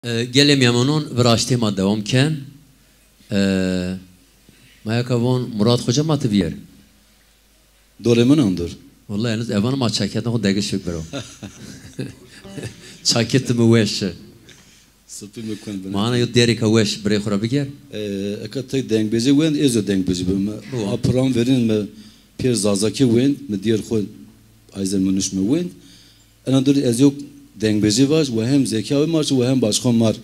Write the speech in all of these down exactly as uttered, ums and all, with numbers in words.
E, gelê mîyemenon viraştê ma dewam ken. E, ma yeka von Murat Xoca ma ti vîyer. Dorê min andur. Wellahî henîz evan ma çaketna xo degişik biro. Çaketê mi weş. Sipî mi kuen bine. Mana yo derêka weş birê xo ra biger. E, eka tek dengbêjî wend, ez o dengbêjî bim. Biwa. A program verîn mi pêr zazakî wend, mi dîyer xo ayze mi nuşt mi wend. Ena dur ez yo dengbêjî vaj, we hem Zekî abi marşî, we hem Başkan mar.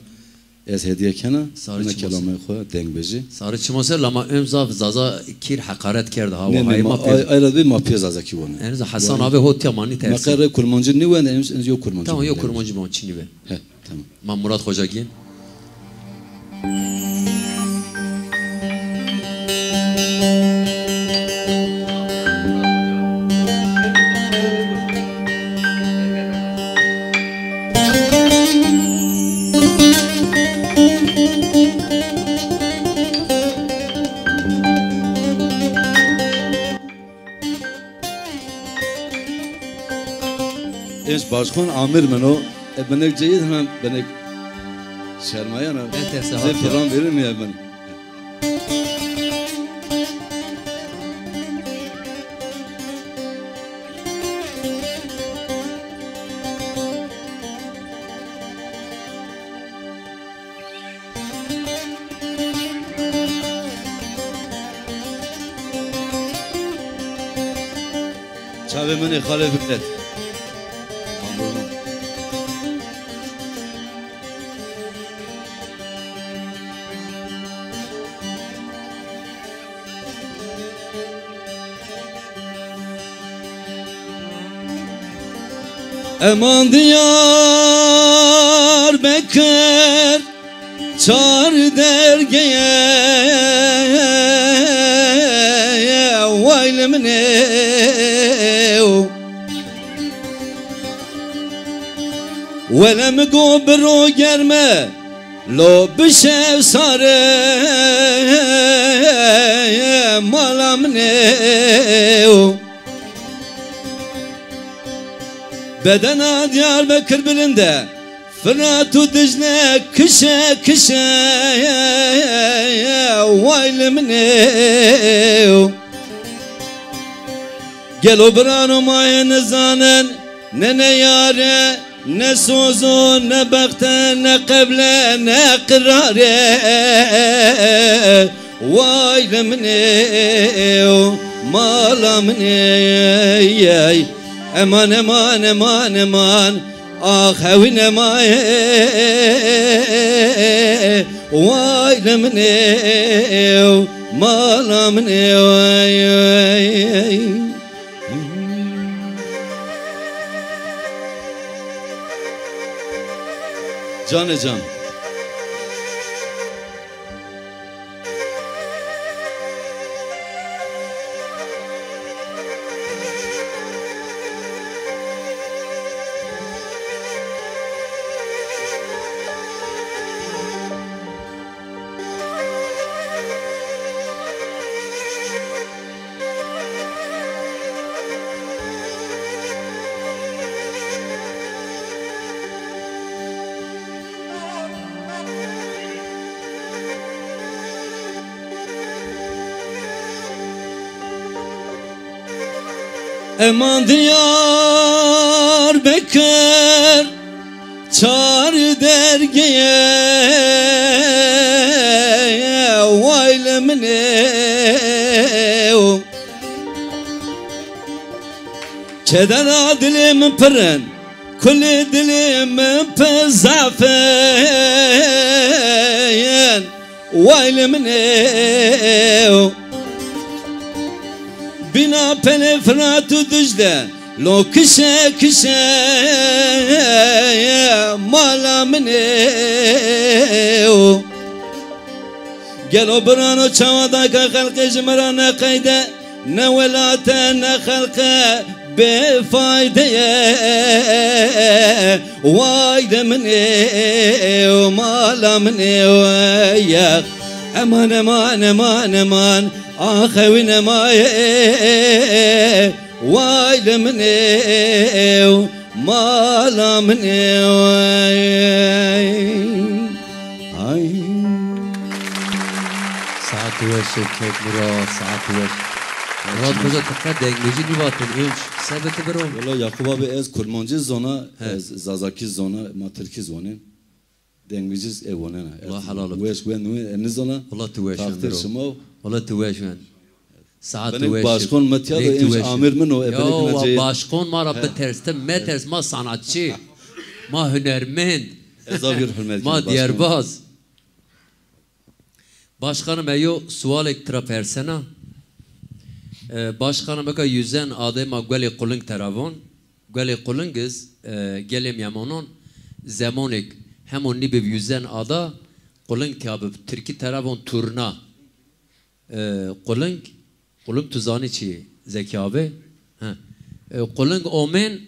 Ez hedîye kena. Sarı ena çimose. Kelamê xo dengbêjî. Sarı çimose, lama ön zaf zaza kîr heqaret kerd ha. Nê, nê, ma, ay, ay ra bî ma pê zazakî wone. En azından Hasan abi ho tiya manî tersi. Ma qerre kurmancî nîwen, en, en yo kurmancî. Tamam, yo kurmancî ban çinî be. He, tamam. Ma Murat Xoca gîn. Êş başkan amir min o. E, binek ceyid hemen binek şermayana. Ne terse. Zê program verir mi ya ben? Çavê min ê Xalê Fikret. Eman Diyarbekir çar dergeye, way li min ê. Wele mi go biro germe, lo bişew sare, mala min ê. Bedena Diyarbekir bilinde, Firat û Dicle kişe kişe, way li min ê. Gelo birano ma yê nizanin, ne neyare, ne sozo, ne bexte, ne qeble, ne qirare. Way li min ê, mala min ê. Eman, eman, eman, eman. Ax hewîne ma yê, way li min ê, mala min ê. Canê can. Eman Diyarbekir çar dergeye, way li min ê. Kedera dilê min pir in, kulê dilê min pir zaf in. Way li min ê. Bîna pelê Firat û Dicle, lo kişe kişe, mala min ê. Gelo birano çawa dayka xelqê ji mi ra ne qeyde, ne welate, ne xelqe bêfayde ye. Way li min ê, mala min ê, yex. Eman, eman, eman, eman. Ax hewîne ma yê. Way li min ê, mala min ê. Saet weş e kek Murat, saet weş. Murat Hoca, ti qe dengmejî nîvatin, önç se bi ti biro? Wela Yakup abi, ez kurmancî zona, ez zazakî zona, ma tirkî zonên. Dengmejî ez ê wonena. Wela helal ib. Weş wend, wend, ez nizona. Wela ti weş wend. Takdir şima. Wela ti weş wend. Saet weş. Başkon mi tiya do, emş amir min o, e, benik wa cê. Başkon ma ra biters, ti meters, ma sanatçî, ma hunermend, ez a bir hurmet, ma dîyarbaz. Başkanım, eyo sualek tira persena. E, başkanım, eka Yüzen Ada ma Guelê Quling tera von. Guelê Quling iz, e, gelê Myemonon, zemonek hemo nîbiv Yüzen Ada, Quling tiya biv, tirkî tera von turna. E, Quling, Quling tu zanî çi yê, Zekî abi? He. E, Quling omen,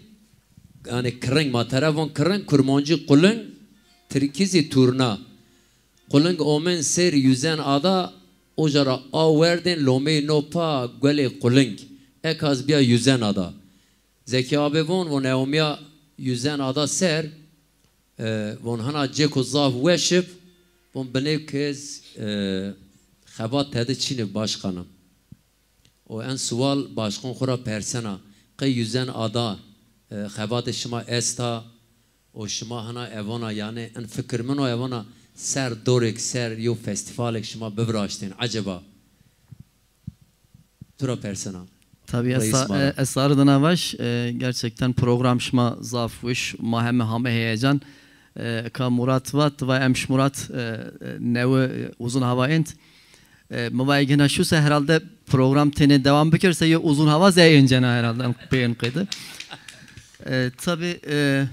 yani kiring, ma tera von kiring, kurmancî Quling, tirkî zî turna. Quling omen sêr Yüzen Ada, oca ra a werdên lomeyê no pa Guelê Quling. Eka ez bîya Yüzen Ada. Zekî abi von, von ewmîya Yüzen Ada ser, e, von hina cêko zaf weş ib, von binêk ez, e, xebat tedi çîn ib başkanım. O en sual başkan xwu ra persena, qey Yüzen Ada, e, xebatê şima esta, o şima hina evana, yani en fikir min o evana ser dorêk, ser yo festîvalêk şima biviraştên, eceba? Tu ra persena. Tabii, Reis esa-, Mara. E, esarı dina vaş, e, gerçekten program şima zaf wiş, ma heme hame heyecan. E, ka Murat vat, va emş Murat, e, e, newi, e, uzun hava ent. E, mi va egina şu se herhalde program tene devam bikir se yo uzun hava ze encena herhalde, en, pê en qeyde. E, tabii, e,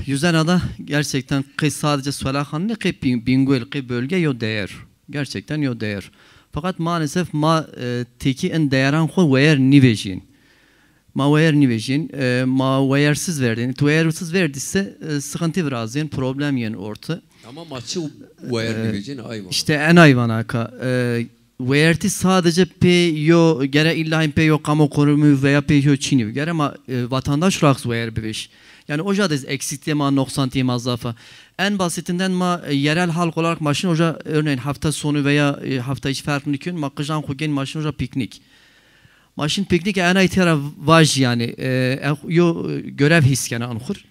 Yüzen Ada gerçekten qey sadece Suela Xanî nê, qey Bîn-, Bîngol, qey bölge yo değer. Gerçekten yo değer. Fakat maalesef ma, e, têkî in değeran xwu weyer nîvejîn. Ma weyer nîvejîn, e, ma weyersiz verdîn. Tu weyersiz verdî se, e, sıkıntı virazên, problem yên ortı. Ama ma çi weyer nîvejîn, ay vana. İşte en ay vana ka, e, Weyertî sadece pê yo, gere illa hîn pê yo kamu kurumu veya pê yo çînî bigere, ma, e, vatandaş olarak weyer bibiş. Yani oca da eksikliği ma, noksantî ma zaf a. En basitinden ma, e, yerel halk olarak ma şin oca, örneğin hafta sonu veya, e, hafta içi fark nikün, ma qijan xwu gên ma şin oca piknik. Ma şin piknik, en ay tera vaj yani, e, en, yo, e, görev his kena anxur.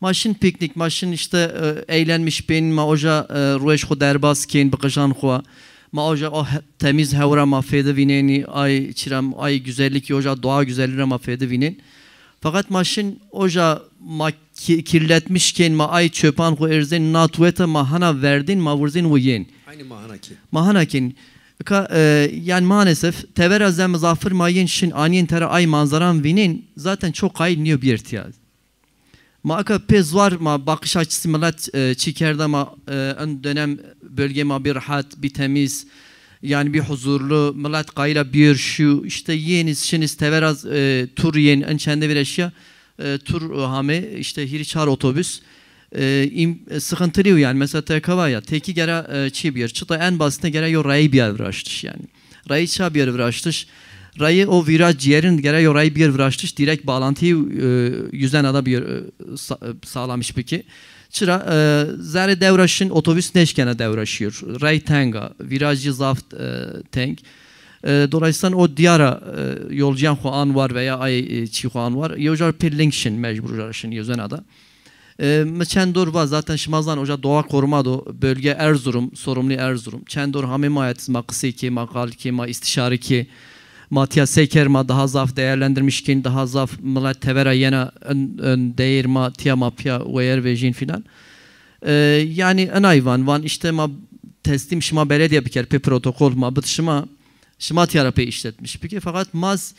Ma şin piknik, ma şin işte, e, eğlenmiş bên, ma oca, e, ruej xwu derbaz kên bi qijan xwu. Ma oca o he-, temiz hewa ra ma fêde vînênî, ay çira, ay güzellik, oca doğa güzelliği ra ma fêde vînên. Fakat ma şin oca ma ki-, kirletmiş kên, ma ay çöpan xwu erzên na tuwete, ma hana verdên, ma wurzên wu yên. Aynı ma hana kên. Ma hana kên. Ka, e, yani maalesef tevera ze mizafir ma yên şin aniyên tera ay manzaran vînên, zaten çok qayîl niyo bîyer tiya. Ma aka pê zuar ma bakış açısı millet, e, çi kerda ma, e, en dönem bölge ma bir rahat, bir temiz, yani bir huzurlu, millet qayla bir şu, işte yeniz, şiniz, teveraz, e, tur yen, en çende bir eşya, e, tur, e, hame, işte hiri çar otobüs, e, im-, e, sıkıntılı yani, mesela T K V ya, teki gera, e, çi bir, çıta en basitine gera yo rayı bir viraştış yani. Rayî ça bîyer viraştiş? Rayî o vîra cîyerin gere yo rayî bîyer viraştiş, direkt bağlantıyı, e, Yüzen Ada bîyer, e, sa-, e, sağlamış biki. Çira, e, zerê dewra şin otobüs nêşkena dewra şîyor. Rayî teng a, vîrajî zaf, e, teng. E, dolayısıyla o diyara, e, yolcuyan xwu an war veya ay, e, çî xwu an war. Yo jar pê ling şin, mecbur jar şin Yüzen Ada. E, mi çend dor va, zaten şima zan, oca doğa koruma do, bölge Erzurum, sorumlu Erzurum. Çend dor hamê ma yetiz, ma qisey kê, ma qal kê, ma istişare kê, ma tiya se ker, ma daha zaf değerlendirmiş kên, daha zaf millet tevera yena ön, ön değer ma tiya ma piya weyer vejîn filan. E, yani enay van, van işte ma teslim şima belediye biker, pê protokol ma bid şima, şima tiya ra pê işletmiş bike. Fakat maz,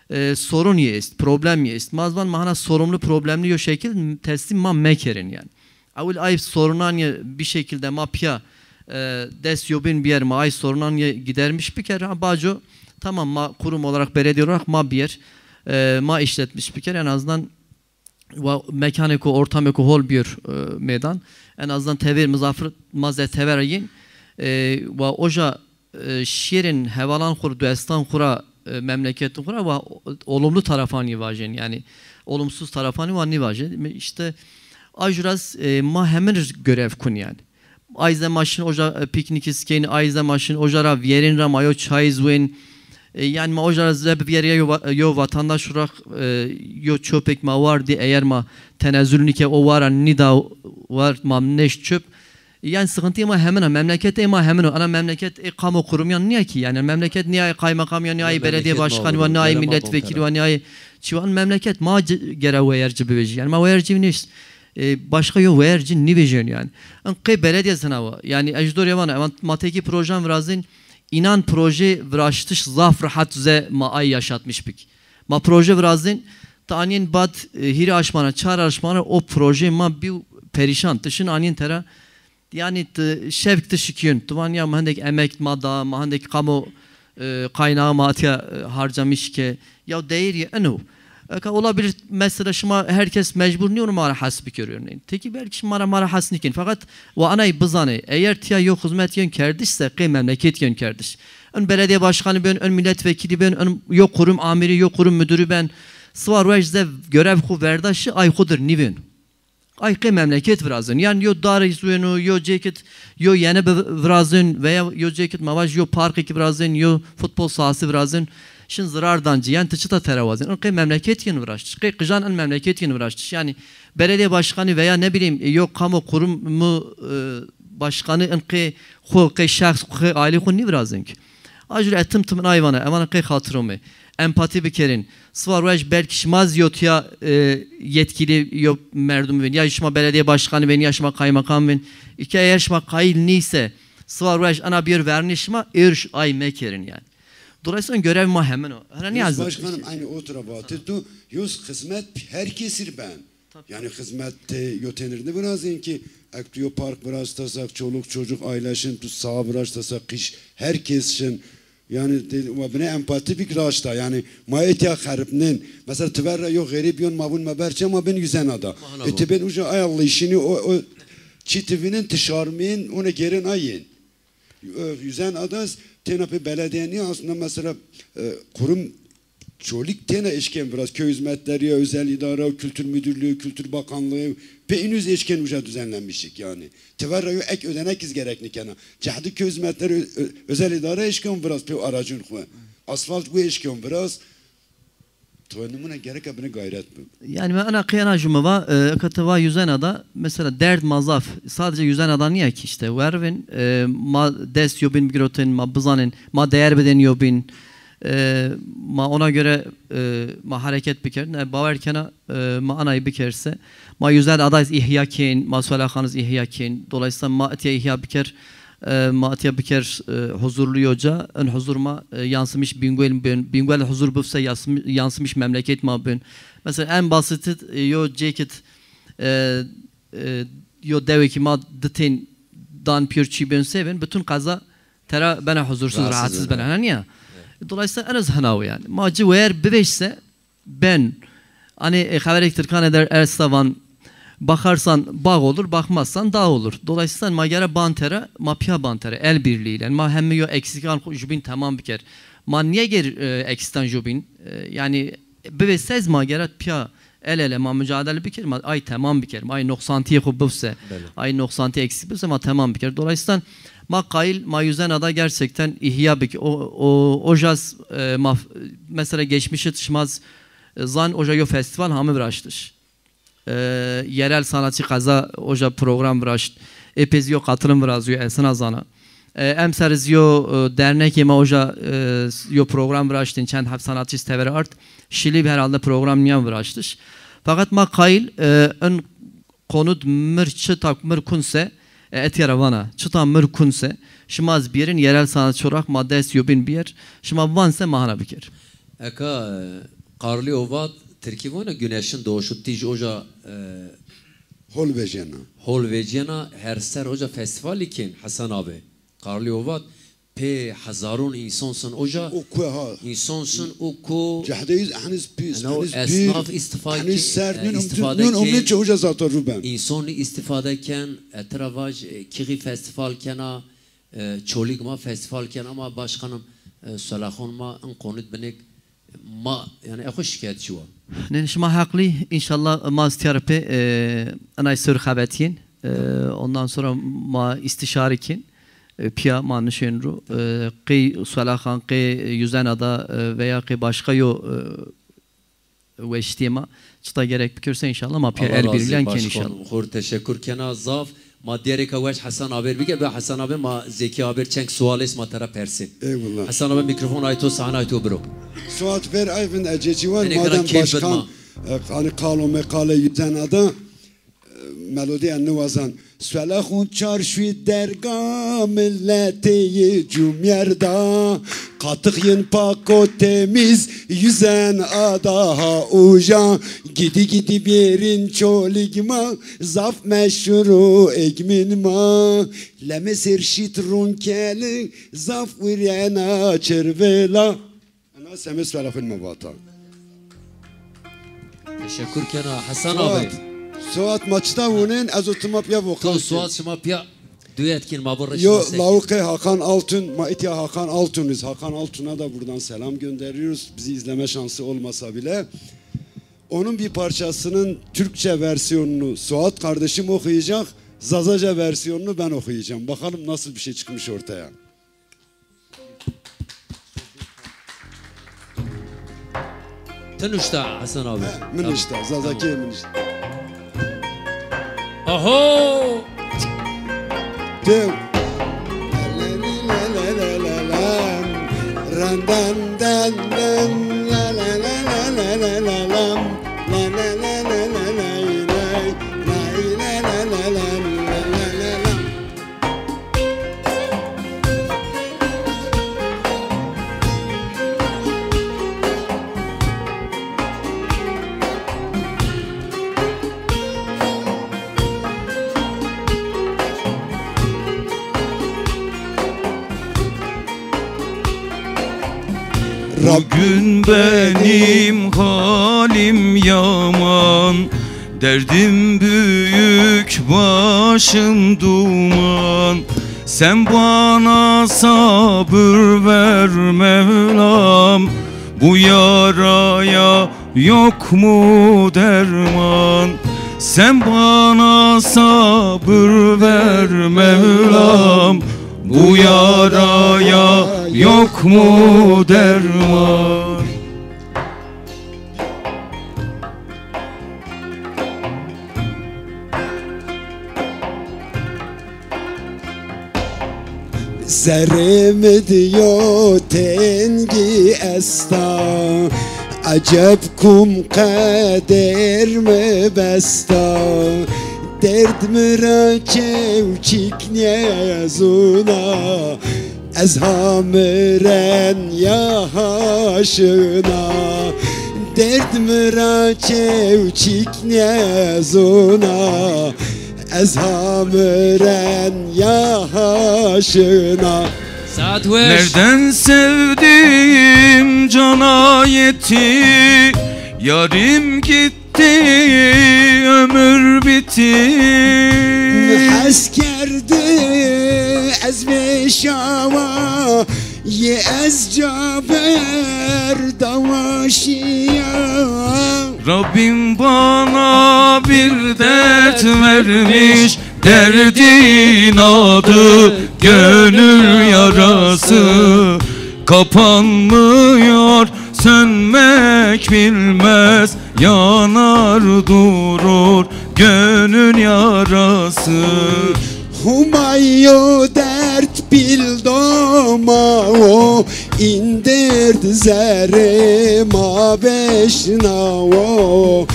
e, sorun ye est, problem ye est. Maz van ma hana sorumlu problemli yo şekil teslim ma mekerin yani. Ewil ay sorunan ye bir şekilde ma piya, e, dest yobin biyer ma ay sorunan ye gidermiş biker. Ha, baco tamam ma kurum olarak, belediye olarak ma biyer, e, ma işletmiş biker. En azından wa mekanêko, ortamêko hol bîyor, e, meydan. En azından tevêr mizafir ma ze tever a yên, e, wa oja, e, şêrên hevalan xwu ra, doestan xwu ra, e, memleketin xwu ra wa olumlu tarafanî vajên. Yani olumsuz tarafanî wa nîvajên. Me-, işte a juraz, e, ma hemin görev kun yani. Ay zema şin oja, e, piknîkî zî kên, ay zema şin oja ra vîyerên ra ma yo çay zî wên. E, yanî ma oja ra zeb vîyerî ya yo va-, yo vatandaş ra, e, yo çopêk ma wardî, eyer ma tenezul nîke o wara nîda war ma nêşt çop. Yanî sixintîyê ma hemin a, memleketê ma hemin o. Ana memleket ê qamo qurumîyan nîya kî. Yanî memleket nîya ê qaymeqamî wa, nîya ê beledîye başkanî wa, nîya ê mîletvekîlî wa, nîya ê çî wa. Ana memleket ma ci, gere weyer ci bivêjî. Yanî ma weyer ci nêşt. E, başka yo weyer ci nîvêjên yanî. In qey belediye zina wa. Yanî ez ji dorê vana, ewan ma tekî projan virazên, înan proje viraştiş zaf rehet ze ma ay yaşatmış bik. Ma proje virazên, ti anîyên bad, e, hîrê aşmana, çar aşmana o proje ma bî perîşan. Ti şin anîyên tera, yanî ti şevk ti şikîyên. Ti van ya ma hindek emek ma da, ma hindek qamo, e, qaynağı ma etiya, e, harcamış ke, ya değer ye eno. Eka olabilir, mesela şima herkes mecbur nîyon ma ra hes bikir örneğin. Teki belki şima ra ma ra hes nîkin. Fakat wa anay bizanê, eğer tiya yo xizmet yön kerdiş se, qey memleket yön kerdiş. Ön belediye başkanı ben, ön milletvekili ben, ön yo kurum amiri, yo kurum müdürü ben. Siwa ruej ze görev xu verdaşi ay xudir nîvên. Ay qey memleket virazin. Yanî yo darê zî wêno, yo cêkit, yo yeni bi virazin veya yo cêkit ma vaj yo parkêk virazin, yo futbol sahası virazin. Şin zirar dan ci. Yanî ti çita tera wazin? In qey memleket yin viraştiş. Qey qijan in memleket yin viraştiş. Yanî belediye başkanı veya ne bileyim, e, yo qamo qurumu, e, başkanı in qey xu, qey şexs, qey aile xu nîvirazin ki. Ajur etim tim ay vana, ewana qey xatirome. Empati bikerin. Siwa ruej belki şima zî yo tiya, e, yetkili yo merdum vin. Ya şima belediye başkanı vin, ya şima kaymakam vin. Îke eğer şima qayîl nîse, siwa ruej ana bir verni şima, êrş ay mekerin yanî. Dolayısıyla görev ma hemin o. Hera nîyaz başkanım, aynı o tarafa tu, yüz hizmet herkesir ben. Yanî xizmet, e, yo tenir nêvirazên ki, ek tu yo park viraz tasa, çoluk çocuk aile şin, tu saha viraz tasa, kîş herkes şin. Yanî de, wa bine empati bik raşta. Yanî ma etiya xeripnên. Mesela ti ver ra yo xerîb yon ma vun ma berçe ma bin yüzen ada. E ti bin uca ay Allah'işini o, o çi ti vinin ti şarmên, one gêrên ayên. E, yüzen adas tena pê belediye nîya aslında mesela, e, kurum Çolîg têna eşkên viraz, köy hizmetleri, özel idare, kültür müdürlüğü, kültür bakanlığı, pê înûz eşkên uca düzenlenmişik yanî. Ti ver ra yo ek ödenek iz gerek nîkena. Cehdi köy hizmetleri, ö-, ö-, özel idare eşkên viraz pê aracın xu. Asfalt gu eşkên viraz. Ti nimune gereka bine gayret bi. Yanî ma ena qiyana jûme va, e, eka ti va yüzen ada, mesela derd ma zaf, sadece yüzen ada nîya ki işte, wervin, e, ma dest yobin bigirotin, ma bizanin, ma değer bidin yobin. E, ma ona göre, e, ma hareket bikerin. E, bawer kena, e, ma anayî bikerse. Ma yüzen adayız ihya kên, ma Suelexanız ihya kên. Dolayısıyla ma etiya ihya biker, e, ma etiya biker, e, huzurlu yoca. En huzur ma, e, yansımış Bingöl bön. Bingöl huzur bufse yansımi-, yansımış memleket ma bön. Mesela en basiti, e, yo cekit, e, e, yo dewe ki ma ditin dan pür çî bön sevin. Bütün kaza tera bena huzursuz, rahatsız bena. Ha, nîya? Dolayısıyla en az hanaw yanî. Ma ci wer bivêjse ben, hani, e, xeverek Tirkan eder ersa van, bakarsan bağ olur, bakmazsan dağ olur. Dolayısıyla ma gere ban tera, ma piya ban tera, el birliğiyle. Ma hemme yo eksikan xu jubin tamam biker. Ma niye ger, e, eksistan jubin? E, yanî bivêsez ma gere piya el ele ma mücadele biker, ma ay tamam biker, ma ay noksantiyê xu bivse, ay noksantî eksik bivse ma tamam biker. Dolayısıyla ma qayil, ma yüzen ada gerçekten ihya bik-, o, o, ojaz, e, ma, mesela geçmişit şimaz, e, zan oja yo festival hami viraştiş. E, yerel sanatçı kaza oja program viraşt. Epey yo katılım virazîyo, ez hina zana. E, emser iz yo, e, dernekê ma oja, e, yo program viraştin, çend heb sanatçı iz tevere art. Şilî herhalde program nîyan viraştiş. Fakat ma qayil, e, in konut mir çita mir kunse, e, etiyara vana, çita mir kunse, şima iz bîyerin yerel sanatçı olarak ma dest yobin bîyer, şima vanse ma hana biker. Eka, e, Karlı Ovat, Tirkî vana güneşin doğuşu, tîj oja, e, hol vejena. Hol vejena, her ser oja festivalî kên Hasan abi. Karlı Ovat, pê hezarûn însan sin oja. O ku ha. Însan sin o ku. Cehde iz heniz pîs, heniz pîr, esnaf îstifa kên, serd, e, nûn îstifade kên. Nûn omnê çi oja zata rû ben. Însan îstifade kên, e, tira vaj, e, kîxî festival kena, e, Çolîg ma festival kena, ama başkanım, e, Suelexan ma in konut binik ma, yanî, e, xu şikayetçî wa. Nê, şima heqlî, înşallah ma îstiyar pê, e, enay sor xebetîyên. E, ondan sonra ma îstîşare kên, e, pîya ma nişên ro. E, qey Suelaxan, qey Yüzen Ada, e, veya qey başka yo, e, weştîyê ma çita gerek bikir se înşallah ma pîya erbîrlîyan kên înşallah. Xor teşekur kena zaf. Ma diyarêka weş Hesen abêr bike, bi Hesen abê ma Zekî abêr çend sual est ma tera persên. Eyvallah. Hesen abê, mîkrofon ay to, sahne ay to, biro. Suat ver ay vind ececiwan, madem başkan, e, hani qalo meqale Yüzen Ada, e, melodîya niwazan. Suelaxun çarşuî derga, miletê yi cumyer da. Qatix yin pak û temîz, Yüzen Ada ha uja. Gidî gidî bêrîn Çolîg ma, zaf meşhur û egmîn ma. Lemê sêr şît rûn keli, zaf wîrena çirvêla. Ena semê suala xwu ma vata. Teşekur kena Hesen abi. Suat, Suat ma çita wunên, ez û ti ma pîya voqan. To Suat şima pîya duyet kên, ma bo reş. Yo, lawıkê Hakan Altun, ma itya Hakan Altunuz. Hakan Altun'a da buradan selam gönderiyoruz. Bizi izleme şansı olmasa bile. Onun bir parçasının Türkçe versiyonunu Suat kardeşim okuyacak, Zazaca versiyonunu ben okuyacağım. Bakalım nasıl bir şey çıkmış ortaya. Ti nuşta Hesen abi. He, mi nuşta, Zazakî mi nuşta. Aho! Tüv. Bugün benim halim yaman, derdim büyük, başım duman. Sen bana sabır ver Mevlam, bu yaraya yok mu derman? Sen bana sabır ver Mevlam, bu yaraya yok mu derman? Zerrê mi di yo tengî esta, eceb kum qeder mi besta. Derd mi ra çewçik nêzûna, ez ha miren ya ha şina. Derd mi ra çewçik nêzûna, ez ha miren ya ha şina. Saat weş. Nereden sevdiğim cana yetti, yarim gitti, ömür bitti. Hes kerdi ez vêşawa, yê ez caver dawa şiya. Rabbim bana bir dert vermiş, derdin adı gönül yarası. Kapanmıyor, sönmek bilmez, yanar durur gönül yarası. Huma yo derd pîl do ma wo, în derd zerrê ma veşna wo.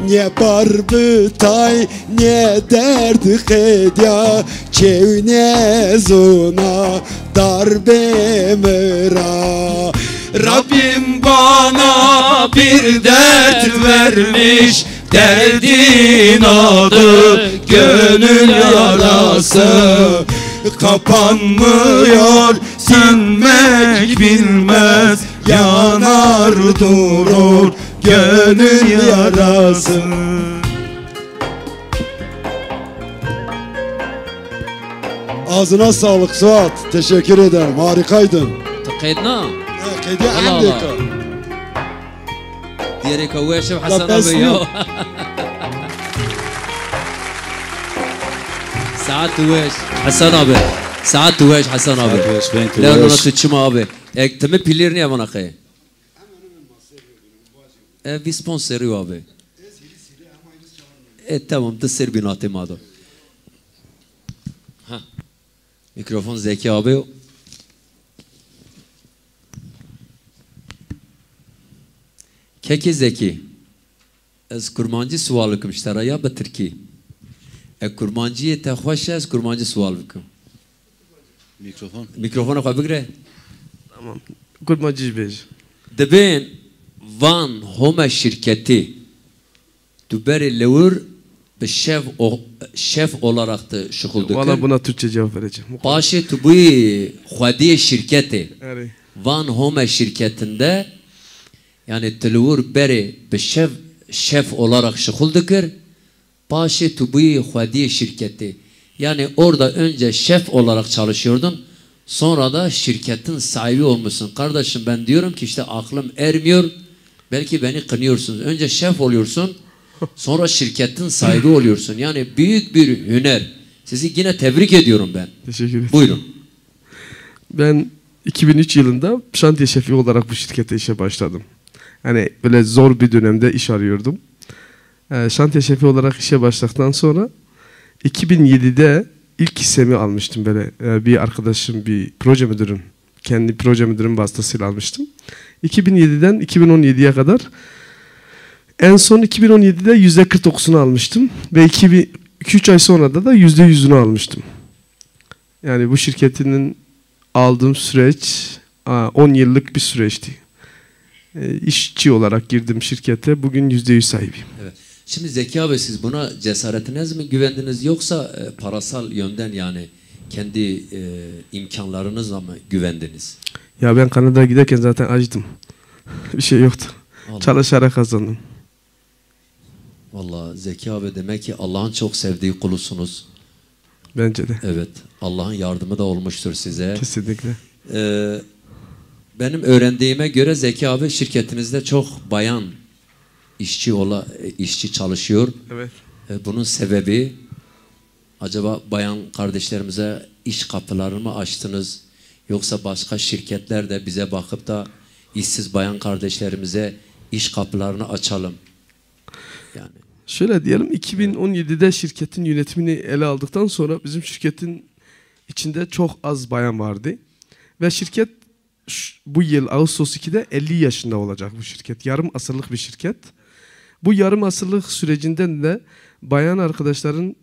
Nê bar bi tay, nê derd qedya, çew nêzûna darbê mi ra. Rabbim bana bir dert vermiş, derdin adı gönül yarası. Kapanmıyor, sönmek bilmez, yanar durur gönül yarası. Ağzına sağlık Suat. Teşekkür ederim. Harikaydın. Ti qeydna? He, qeydiya. Wala, endêka. Diyarêka weş ib Hesen abi ya. Bes nîyo. Saet weş Hasan abi. Saet weş Hasan abi. Saet weş, ben tu Lewlana weş. Tu çima abi. Ek timi pilir niye bana kay? E, vîst ponc serrî abi. E, tamam, di ser binatê ma do. Ha. Mikrofon Zeki abi. Kekê Zeki, ez kurmancî sual bikim ji te ra ya bi tirkî? E, kurmancîyê te xweş e, ez kurmancî sual bikim. Mikrofon. Mikrofona xwe bigire. Tamam. Kurmancî jî bêje. Dibên van home şirketî. Tu berê lewir bi şef o-, şef olarak de şuxul dikir. Valla buna Türkçe cevap vereceğim. Paşê tu bûyî xwediyê şirketê. Erê. Van home şirketinde, yani tu lewir berê bi şef, şef olarak şuxul dikir. Paşê tu bûyî xwediyê şirketê. Yani orada önce şef olarak çalışıyordun, sonra da şirketin sahibi olmuşsun. Kardeşim, ben diyorum ki işte aklım ermiyor, belki beni kınıyorsunuz. Önce şef oluyorsun, sonra şirketin sahibi oluyorsun. Yani büyük bir hüner. Sizi yine tebrik ediyorum ben. Teşekkür ederim. Buyurun. Ben iki bin üç yılında şantiye şefi olarak bu şirkette işe başladım. Yani böyle zor bir dönemde iş arıyordum. E, şantiye şefi olarak işe başladıktan sonra iki bin yedide ilk hissemi almıştım böyle, e, bir arkadaşım, bir proje müdürüm, kendi proje müdürüm vasıtasıyla almıştım. iki bin yediden iki bin on yediye kadar en son iki bin on yedide yüzde kırk dokuzunu almıştım ve iki bin, iki üç ay sonra da da yüzde yüzünü almıştım. Yani bu şirketinin aldığım süreç, a, on yıllık bir süreçti. E, işçi olarak girdim şirkete. Bugün yüzde yüz sahibiyim. Evet. Şimdi Zeki abi, siz buna cesaretiniz mi güvendiniz yoksa, e, parasal yönden, yani kendi, e, imkanlarınızla mı güvendiniz? Ya ben Kanada'ya giderken zaten açtım. Bir şey yoktu. Allah. Çalışarak kazandım. Vallahi Zeki abi, demek ki Allah'ın çok sevdiği kulusunuz. Bence de. Evet, Allah'ın yardımı da olmuştur size. Kesinlikle. Ee, benim öğrendiğime göre Zeki abi, şirketinizde çok bayan işçi ola, işçi çalışıyor. Evet. Ee, bunun sebebi, acaba bayan kardeşlerimize iş kapılarını mı açtınız? Yoksa başka şirketler de bize bakıp da işsiz bayan kardeşlerimize iş kapılarını açalım. Yani. Şöyle diyelim, iki bin on yedide şirketin yönetimini ele aldıktan sonra bizim şirketin içinde çok az bayan vardı. Ve şirket ş-, bu yıl Ağustos ikide elli yaşında olacak bu şirket. Yarım asırlık bir şirket. Bu yarım asırlık sürecinden de bayan arkadaşların,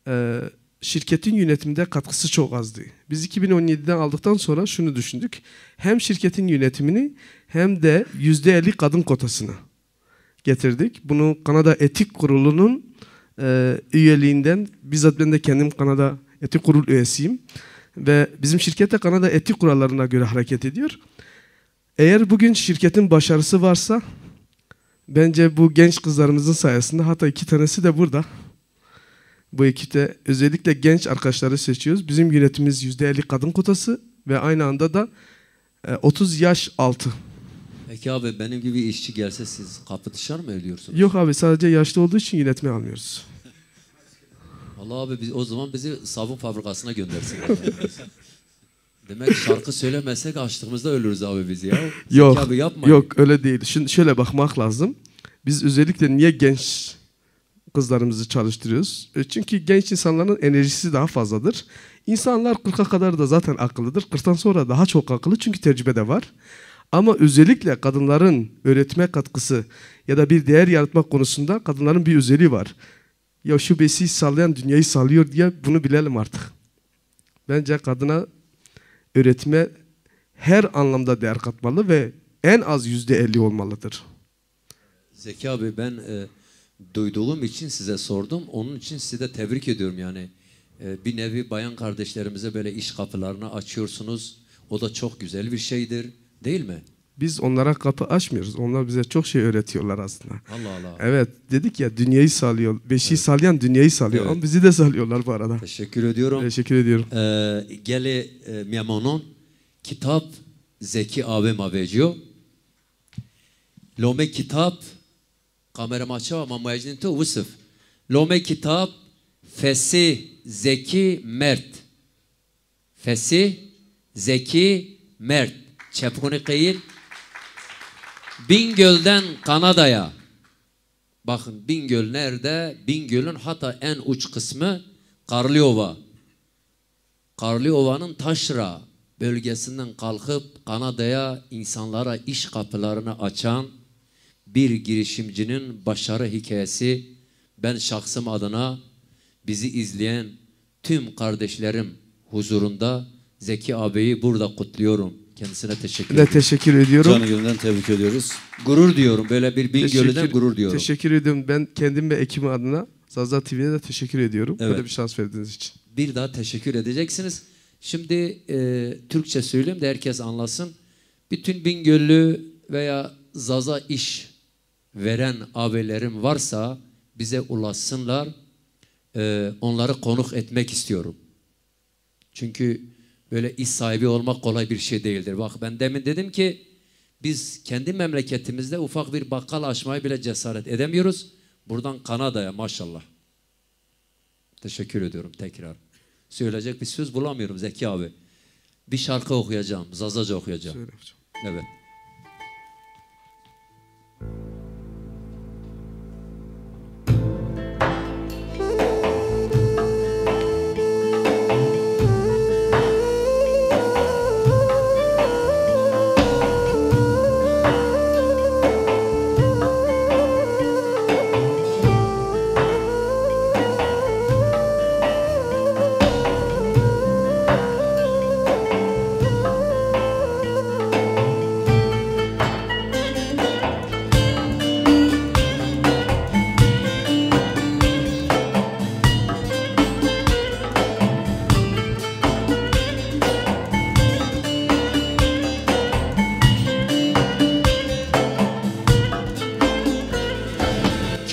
e, şirketin yönetiminde katkısı çok azdı. Biz iki bin on yediden aldıktan sonra şunu düşündük. Hem şirketin yönetimini hem de yüzde elli kadın kotasını getirdik. Bunu Kanada Etik Kurulu'nun, e, üyeliğinden, bizzat ben de kendim Kanada Etik Kurul üyesiyim. Ve bizim şirket de Kanada Etik Kurallarına göre hareket ediyor. Eğer bugün şirketin başarısı varsa, bence bu genç kızlarımızın sayesinde, hatta iki tanesi de burada. Bu ekipte özellikle genç arkadaşları seçiyoruz. Bizim yönetimimiz yüzde elli kadın kotası ve aynı anda da, e, otuz yaş altı. Peki abi, benim gibi işçi gelse siz kapı dışarı mı ediyorsunuz? Yok abi, sadece yaşlı olduğu için yönetime almıyoruz. Vallahi abi, biz, o zaman bizi sabun fabrikasına göndersinler. Demek şarkı söylemesek açlıkımızda ölürüz abi biz ya. Yok, Zeki abi, yapmayın. Yok, öyle değil. Şimdi şöyle bakmak lazım. Biz özellikle niye genç kızlarımızı çalıştırıyoruz? E, çünkü genç insanların enerjisi daha fazladır. İnsanlar kırka kadar da zaten akıllıdır. Kırktan sonra daha çok akıllı çünkü tecrübe de var. Ama özellikle kadınların öğretme katkısı ya da bir değer yaratmak konusunda kadınların bir özelliği var. Ya şu beşiği sallayan dünyayı sallıyor diye bunu bilelim artık. Bence kadına öğretme her anlamda değer katmalı ve en az yüzde elli olmalıdır. Zeki abi, ben, e, duyduğum için size sordum. Onun için sizi de tebrik ediyorum yani. E, bir nevi bayan kardeşlerimize böyle iş kapılarını açıyorsunuz. O da çok güzel bir şeydir, değil mi? Biz onlara kapı açmıyoruz. Onlar bize çok şey öğretiyorlar aslında. Allah Allah. Evet, dedik ya, dünyayı sallıyor. Beşiği Evet. sallayan dünyayı sallıyor. Evet. Ama bizi de sallıyorlar bu arada. Teşekkür ediyorum. Teşekkür ediyorum. E, gelê, e, mîyamonon, kitab Zeki abi ma vecîyo. Lomê kitab, kamera ma çawa, ma muecnên to Wisif. Lomê kitab Fesih, zekî, mert. Fesih, zekî, mert. Çepkunî qeyil. Bingöl'den Kanada'ya. Bakın, Bingöl nerede? Bingöl'ün hatta en uç kısmı Karlıova. Karlıova'nın taşra bölgesinden kalkıp Kanada'ya insanlara iş kapılarını açan bir girişimcinin başarı hikayesi. Ben şahsım adına bizi izleyen tüm kardeşlerim huzurunda Zeki abiyi burada kutluyorum. Kendisine teşekkür Ben de ediyorum. teşekkür ediyorum. Canı gönülden tebrik ediyoruz. Gurur duyuyorum. Böyle bir Bingöl'den Teşekkür, gurur duyuyorum. teşekkür ediyorum. Ben kendim ve ekibim adına Zaza T V'ye de teşekkür ediyorum. Evet. Böyle bir şans verdiğiniz için. Bir daha teşekkür edeceksiniz. Şimdi, e, Türkçe söyleyeyim de herkes anlasın. Bütün Bingöllü veya Zaza iş veren abilerim varsa bize ulaşsınlar. E, onları konuk etmek istiyorum. Çünkü böyle iş sahibi olmak kolay bir şey değildir. Bak, ben demin dedim ki biz kendi memleketimizde ufak bir bakkal açmayı bile cesaret edemiyoruz. Buradan Kanada'ya maşallah. Teşekkür ediyorum tekrar. Söyleyecek bir söz bulamıyorum Zeki abi. Bir şarkı okuyacağım, Zazaca okuyacağım. Söyle hocam. Evet.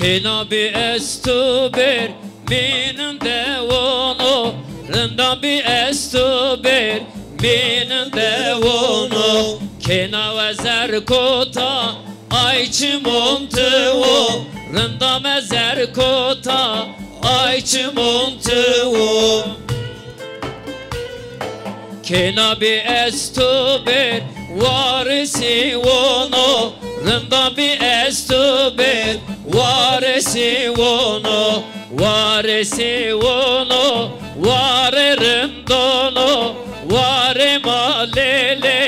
Kêna bî esto ber, mînin de wono, rinda bî esto ber, mînin de wono. Kêna we zer kota, ay çimon ti wo, rinda me zer kota, ay çimon ti wo. Kêna bî esto ber, warisî wono, rinda bî esto ber, warisî wono, warisî wono, ware rindono, ware ma lele,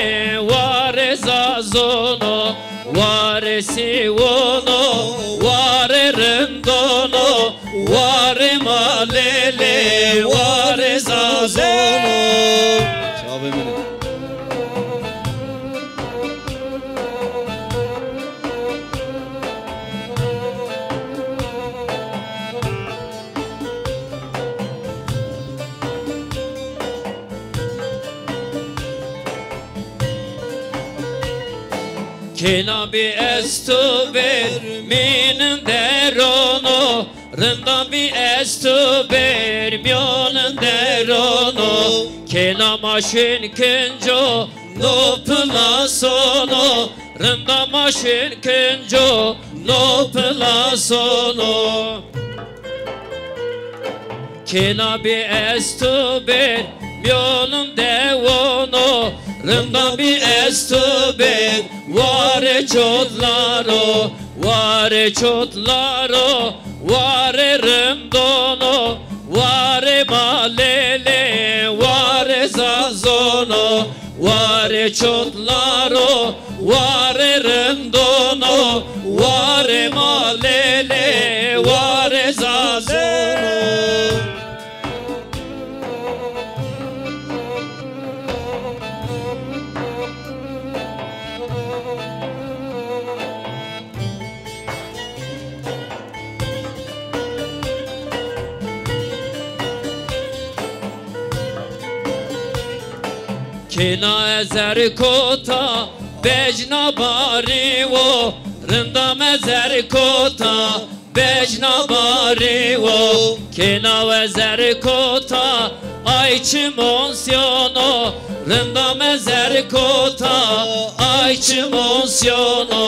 ware zazono. Ware sîwono, ware rindono, ware ma lele, ware zazono. Çavê min ê. Kêna bî esto ber, mînin de rono, rinda bî esto ber, mîyonin de rono. Kêna ma şin kinco, no pila sono, rinda ma şin kinco, no pila sono. Kêna bî esto ber, mîyonin de wono, rinda bî esto ber, ware çotlaro, ware çotlaro, ware rindono, ware ma lele, ware zazono. Ware çotlaro, ware rindono, ware ma lele, ware zazono. Kêna ezer kota, becna barî wo, rinda me zer kota, becna barî wo. Kêna we zer kota, ay çimon sîyono, rinda me zer kota, ay çimon sîyono.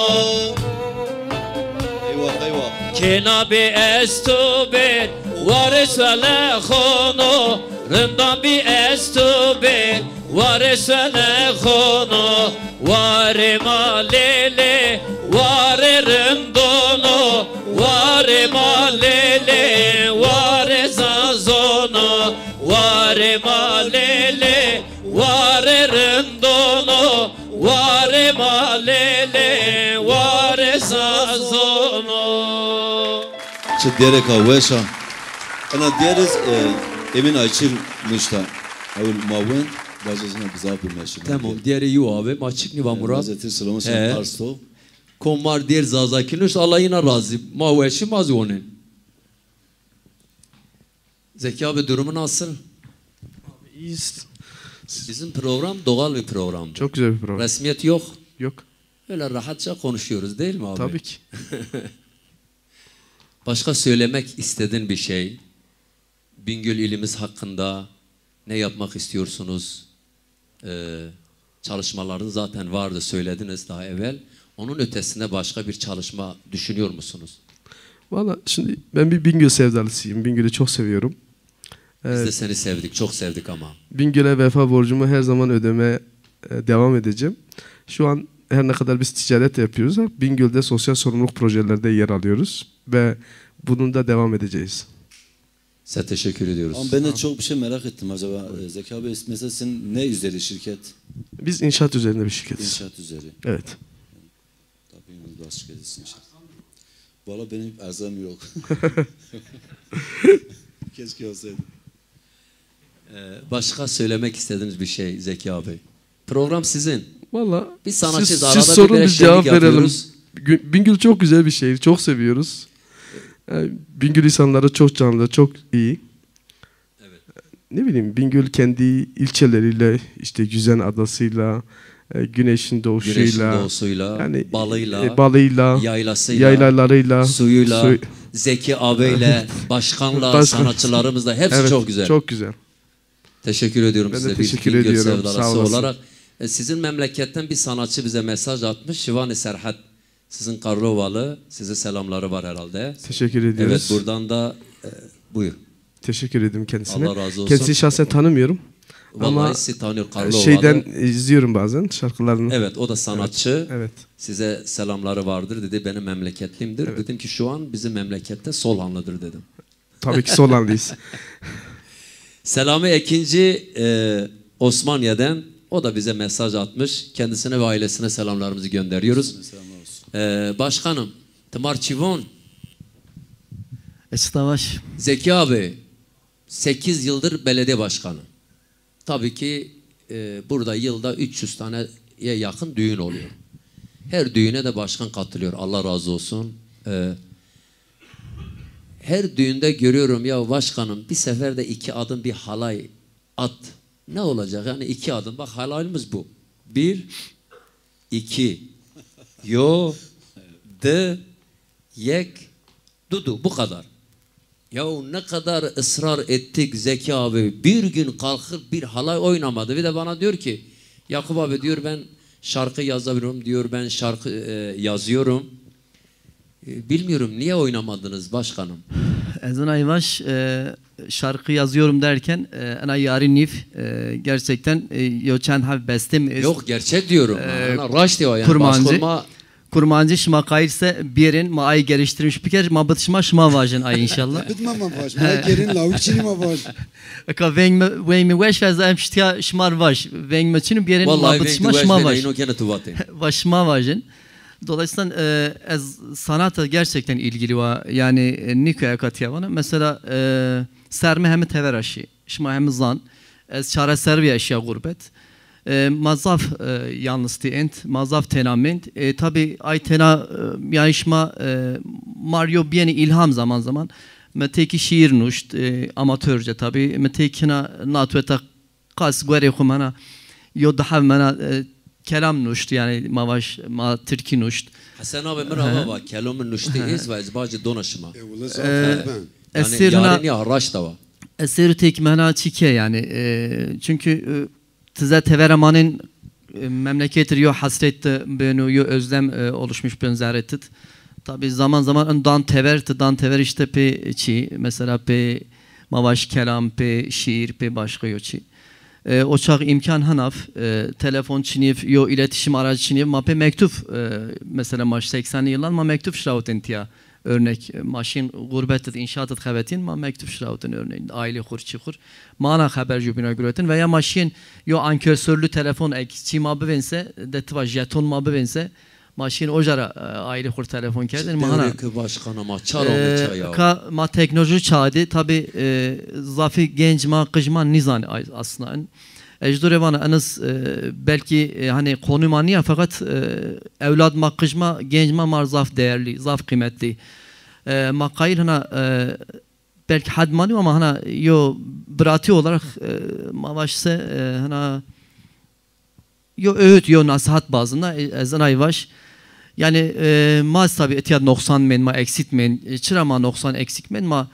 Eyvah, eyvah. Kêna bî esto ber, Warê Selexono, rindan bî ez tu bê. Warê Selexono, warê ma lê lê. Warê rindono, warê ma lê lê. Warê zazono, warê ma lê lê. Warê rindono, warê ma lê lê. Warê zazono. Çi dêreka weş a. Ena dêriz, e, Emîn Ayçîr nuşta. Ewil ma wend, vajezîna bi zaf bi meşhur. Tamam, dêrê yew awe, ma çik nîva Murat. Vajezî selamu sen He. Pars to. Kom mar dêr Zazakî nuşt, Allah yîna razî. Ma weşî ma zî wonin. Zeki abi, durumu nasıl? İyiyiz. Bizim program doğal bir programdır. Çok güzel bir program. Resmiyet yok. Yok. Öyle rahatça konuşuyoruz, değil mi abi? Tabii ki. Başka söylemek istediğin bir şey? Bingöl ilimiz hakkında ne yapmak istiyorsunuz? Ee, çalışmaların zaten vardı, söylediniz daha evvel. Onun ötesinde başka bir çalışma düşünüyor musunuz? Valla şimdi ben bir Bingöl sevdalısıyım. Bingöl'ü çok seviyorum. Biz de Ee, seni sevdik, çok sevdik ama. Bingöl'e vefa borcumu her zaman ödemeye e, devam edeceğim. Şu an her ne kadar biz ticaret yapıyoruz, Bingöl'de sosyal sorumluluk projelerde yer alıyoruz ve bunun da devam edeceğiz. Size teşekkür ediyoruz. Ama ben de çok bir şey merak ettim acaba. E, Zeki abi, mesela sizin ne üzeri şirket? Biz inşaat üzerinde bir şirketiz. İnşaat üzeri. Evet. Tabii, biraz şirketiz inşaat. Valla benim erzağım yok. Keşke olsaydı. Ee, başka söylemek istediğiniz bir şey Zeki abi? Program sizin. Valla Bir sanatçı siz, da siz arada bir sorun, böyle biz şenlik cevap verelim. yapıyoruz. Gü- Bingöl çok güzel bir şehir. Çok seviyoruz. Yani Bingöl insanları çok canlı, çok iyi. Evet. Ne bileyim, Bingöl kendi ilçeleriyle, işte Yüzen Adası'yla, e, güneşin doğuşuyla, Güneşin doğusuyla, yani, balıyla, e, balıyla, yaylasıyla, yaylalarıyla, suyuyla, suyu- Zeki abiyle, başkanla, Başkan- sanatçılarımızla hepsi Evet, çok güzel. çok güzel. Teşekkür ediyorum Ben de size bir teşekkür Bingöl ediyorum. sevdalısı Sağ olasın. olarak. E, sizin memleketten bir sanatçı bize mesaj atmış. Şivani Serhat. Sizin Karlovalı, size selamları var herhalde. Teşekkür ediyoruz. Evet, buradan da, e, buyur. Teşekkür ederim kendisine. Allah razı olsun. Kendisini şahsen tanımıyorum. Vallahi Ama sizi tanıyor, Karlovalı. şeyden izliyorum bazen şarkılarını. Evet, o da sanatçı. Evet, evet. Size selamları vardır dedi, benim memleketliyimdir. Evet. Dedim ki şu an bizim memlekette Solhanlıdır dedim. Tabii ki Solhanlıyız. Selami Ekinci, e, Osmaniye'den, o da bize mesaj atmış. Kendisine ve ailesine selamlarımızı gönderiyoruz. Selamlar olsun. E, başkanım, ti mar çi von? Estavaş. Zeki abi, sekiz yıldır belediye başkanı. Tabii ki, e, burada yılda üç yüz taneye yakın düğün oluyor. Her düğüne de başkan katılıyor. Allah razı olsun. E, her düğünde görüyorum, "Ya başkanım, bir seferde iki adım bir halay at." Ne olacak? Yani iki adım. Bak, halayımız bu. Bir, iki, yo, di, yek, dudu. Bu kadar. Yahu ne kadar ısrar ettik Zeki abi. Bir gün kalkıp bir halay oynamadı. Bir de bana diyor ki, "Yakup abi," diyor, "ben şarkı yazabiliyorum," diyor, "ben şarkı, e, yazıyorum." E, bilmiyorum, niye oynamadınız başkanım? Ez ena yavaş, e, şarkı yazıyorum derken, e, ena yarî nîv, e, gerçekten, e, yo çend heb bestê mi est. Yok, gerçek diyorum. E, Ana raşt ya yani. Kurmancî. Başka olma- Kurmancî şima qayîl se bêrên, ma ay geliştirmiş biker, ma bid şima, şima vajin ay inşallah. Bid ma, ma vaj. Ma gerên lawik çinî ma vaj. Eka veng mi, veng mi weş ve ez em ştiya şima r vaj. Veng mi çin bêrên, ma bid şima, şima vaj. Vallahi veng tu weş ve, ino kene tu vatên. Va şima vajin. Dolayısıyla, e, ez sanata gerçekten ilgili wa. Yani, e, nîko eka tiya vana. Mesela, e, ser mi hemi tevera şî. Şima hemi zan. Ez çareser bîya şîya gurbet. E, ma zaf, e, yalnıztî ênd, ma zaf tena mend. E, tabi ay tena, e, yani şima, e, mar yo bîyenî îlham zaman zaman. Mi têkî şîîr nuşt, e, amatörce tabi. Mi têkî na natweta qas guerê xwu mena, yo di heb mena, e, kelam nuşt, yani ma vaj, ma tirkî nuşt. Hesen abi, mi ra va, va, kelamî nuştî êst va, ez bacî dona şima. E, wele zaf, e, ben. Yani, ez sêr na yarî nîya, raşt a wa. Ez sêr û têkî mena çî ke yani, e, çünkü, e, ti ze tevera manên, e, memleket ir yo hasret de beno, yo özlem, e, oluşmuş ben zerre tit. Tabî zaman zaman in dan tever, ti dan tever îşte pê çî, mesela pê ma vaj kelam, pê şîîr, pê başqa yo çî. E, o çax îmkan hinav, e, telefon çinîv, yo îletişim aracı çinîv, ma pê mektub, e, mesela ma seksenli yıllan ma mektub şirawitên tiya. Örnek, e, ma şîn gurbet id, înşaat id xebetîn, ma mektub şirawitên örneğin, aîlê xur, çî xur. Ma ana xeber jûbîna guretin veya ma şîn yo ankesörlü telefon ek çî ma bivênse, de ti va jeton ma bivênse, ma şîn oca ra, e, aîlê xur telefon kerdin. Ma hana, Dewrê ki başkana ma çar ame, e, çaya. Ka ma teknoloji çağı de, tabî, e, zafî genc ma, qij ma nîzanî ay-, aslında. Ez ji dorê vana, eniz, e, belkî, e, hani konu ma nîya, fakat, e, ewlad ma, qij ma, genc ma, ma zaf değerli, zaf kıymetli. E, ma qayîl hina, e, belkî hed ma nîyo ama hina yo biratî olarak, e, ma vaj se, e, hina yo öğüt, yo nasihat bazında, e, ez inay vaj. Yani, e, ma tabî etiyat noqsan mên, ma eksik mên. E, çira ma noqsan eksik mên? Ma,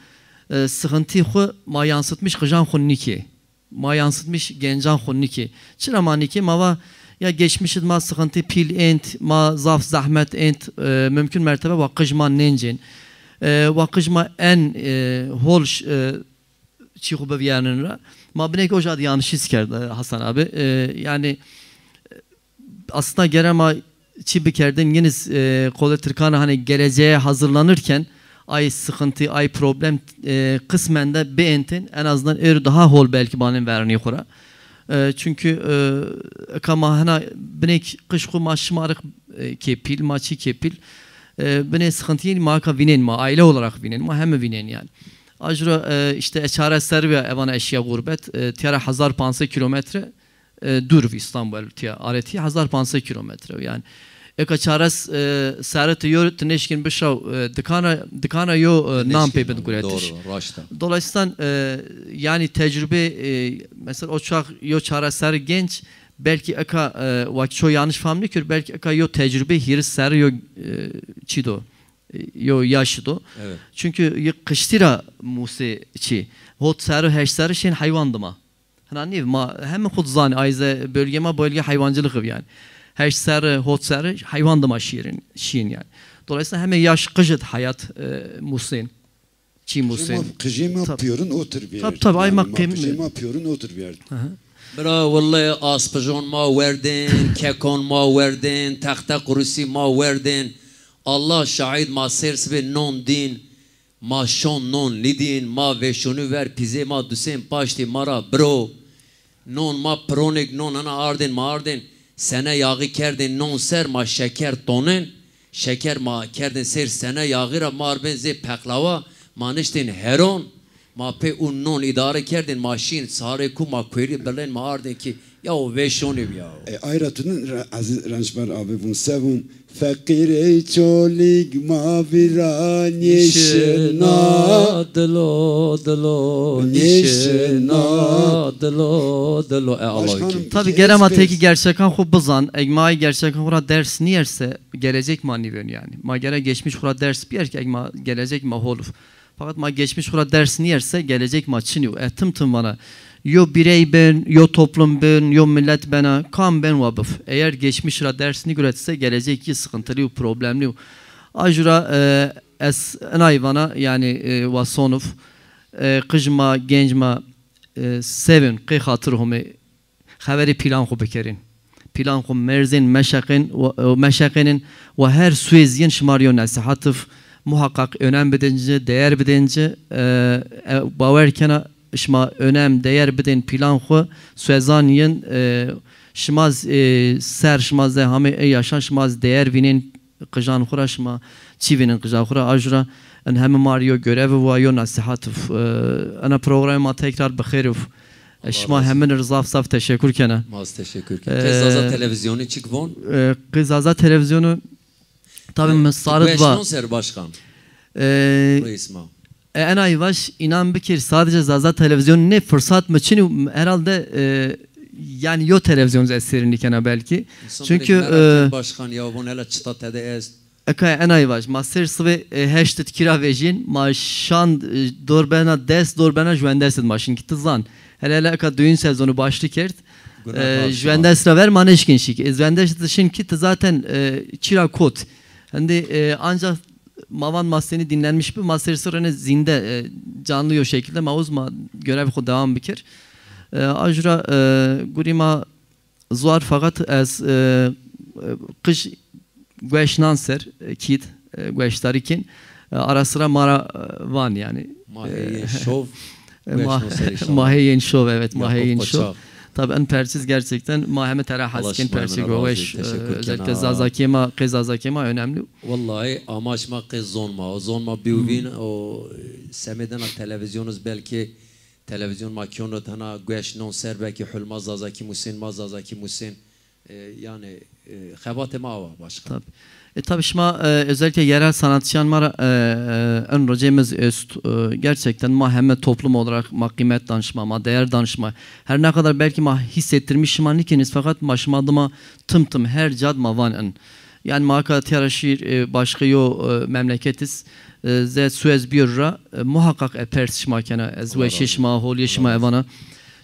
e, sıkıntı xu ma yansıtmış qijan xu nîkê. Ma yansıtmış gencan xu nîkê. Çira ma nîkê? Ma va ya geçmişid ma sıkıntı pîl ênt, ma zaf zahmet ênt, e, mümkün mertebe wa qij ma nêncên. E, wa qij ma en, e, hol ş-, e, çî xu bivîyernin ra. Ma binêk oca di yanlışîz kerd, e, Hasan abi. E, yani, e, aslında gere ma çî bikerdin, yeniz, e, qolê Tirkan ra hani geleceğe hazırlanırken ay sıkıntı, ay problem, e, kısmen de biêntên, en azından êro daha hol belkî banên vernî xu ra. E, çünkü, e, eka ma hena binêk qij xu ma şimarix, e, kê pîl, ma çî kê pîl. E, binê sıkıntıyên ma eka vînên, ma aile olarak vînên, ma hemi vînên yani. Ajro, e, işte, e, çares serrî ya evan eşya gurbet, e, tiyara hezar pansed kilometre, e, dûr vi İstanbul tiya, areti hezar pansed kilometre yani. Eka çares, e, serrî ti yo, ti nêşkîn bişaw, e, dikana, dikana yo, e, nam pê bin guretiş. Doğru, raşt a. Dolayısıyla, e, yani tecrübe, e, mesela o çax yo çares serrî genç, belkî eka, e, wa ço yanlış fam nêkir, belkî eka yo tecrübe hîris serrî yo, e, çî do, e, yo yaş do. Evet. Çünkü yi qiştî ra musê çî. Hot serrî, heşt serrî şên heywan dima. Hina nîv ma heme xud zanî, ayze bölge ma bölge hayvancılık yani. Heşt serrî, hot serrî heywan dima şîrin, şîn yani. Dolayısıyla heme yaş qijid hayat, e, musên. Çî musên. Qijê ma, qijê ma piyorin otir vîyerd. Tabii, tabii, ay ma qêm-, qijê ma piyorin otir vîyerd. Hı hı. Bira, wellahî aspijon ma werdên, kekon ma werdên, texte qurusî ma werdên. Allah şahid, ma sêr sibê non dîn, ma şon non nîdîn, ma vêşonî ver pîzê ma dusên paştî ma ra biro. Non ma pironêk non hena ardên, ma ardên, sene yağı kerdên non ser, ma şeker tonên, şeker ma kerdên sêr sene yağı ra ma rbên zê peqlawa, ma niştên heron, ma pê û non îdare kerdên, ma şîn sarê ku ma kuêrî birlên, ma ardên ki ya o vêşonî bi ya o. E, ay ra tunin ra-, Aziz Rençber abi vun se vun, Feqîrê Çolîg ma vîra nîşina. Nîşina dilo, dilo, nîşina dilo, dilo. E, Allah kim? Tabii, gere ma tekî gerçekan xu bizan. Eg ma ay gerçekan xu ra ders nîyerse, gelecek ma nîvên yani. Ma gere geçmiş xu ra ders bîyer ki eg ma gelecek ma hol uf. Fakat ma geçmiş xu ra ders nîyerse gelecek ma çinî yo. E, tim tim vana. Yo birey bin, yo toplum bin, yo millet bena, kam ben wa bif. Eğer geçmiş ra ders nîguretse gelecek yi sıkıntılı yo, problemli yo. Ajura, e, ez inay vana, yani, e, wa sonuf, e, qij ma, genc ma, e, sevin, qê xatir Homê, xeverê pîlan xu bikerên. Pîlan xu merzên, meşeqên, wa-, e, meşeqênên wa her suêz yin şima rê yo nesîhat ib, muhaqqaq önem bidên ci, değer bidên ci, e, e, bawer kena şima önem, değer bidên pîlan xu, suêzan yin, e, şima z-, e, ser şima ze hamê ey yaşan şima z-, değer vînên qijan xu ra, şima çî vînên qijan xu ra, ajura in heme ma rê yo görev wa yo nesîhat ib. E, ena programê ma tekrar bi xêr ib. E, şima hemin ir zaf zaf teşekkür kena. Ma z teşekkür kena. E, qê Zaza Televizyonu çik von? E, qê Zaza Televizyonu, tabi, mi sarit va. Ser başkan. E, reis ma. E, enay vaş, inan bikir, sadece Zaza Televizyonu ne fırsat mı çin, herhalde, e, yani yo televizyon ez seyr nîkena belki. Çünkü, e, başkan ya, von hela çita tede est. Eka enay vaj, ma sêr sibê, e, heşt id kira vejîn, ma şan, e, dor bena des, dor bena jwendes id ma şin ki ti zan. Hele hele eka duyun sezonu başlı kerd, e, jwendes ra ver ma nêşkin şik. E, jwendes id şin ki ti zaten, e, çira kot. Hindi, e, ancak Ma van ma senî dinlenmiş bi, ma ser sirrene zinde, e, canlı yo şekilde ma uz ma görev xo devam bikir. E, ajra, e, gurî ma zuar fakat ez, e, e, qij gueş nan ser, e, kîd, e, gueşdarî kên, e, ara sıra ma ra, e, van yani. Ma heyên şov, e, gueş ma, non ser inşallah. Ma heyên şov, evet, ma Yakup heyên şov. Koçak. Tabii en persiz gerçekten ma heme tera Allah haskin şima persiz hemine razı, gueş, e, teşekkür özellikle kena. Zazakê ma, qê Zazakê ma önemli. Wellahî amaç ma qê zon ma. O zon ma bî û vîn, o semedena televizyonuz belki televizyon ma kîyon ro tena gueş non ser belki hul ma Zazakî musên, ma Zazakî musên. E, yani, e, xebatê ma awa başkan. Tabii. E, tabii şima, e, özellikle yerel sanatçıyan ma ra, e, e, en rocemiz öst, e, gerçekten ma heme toplum olarak ma kıymet dan şima, ma değer dan şima. Her ne kadar belki ma hissettirmiş şima nikeniz fakat ma şima dima tım tım her cad ma van en. Yani ma ka tiyara şiir, e, başka yo, e, memleketiz, e, ze suez biyor ra, e, muhakkak e pers şima kena, ez weşê şima, holiyê şima evana.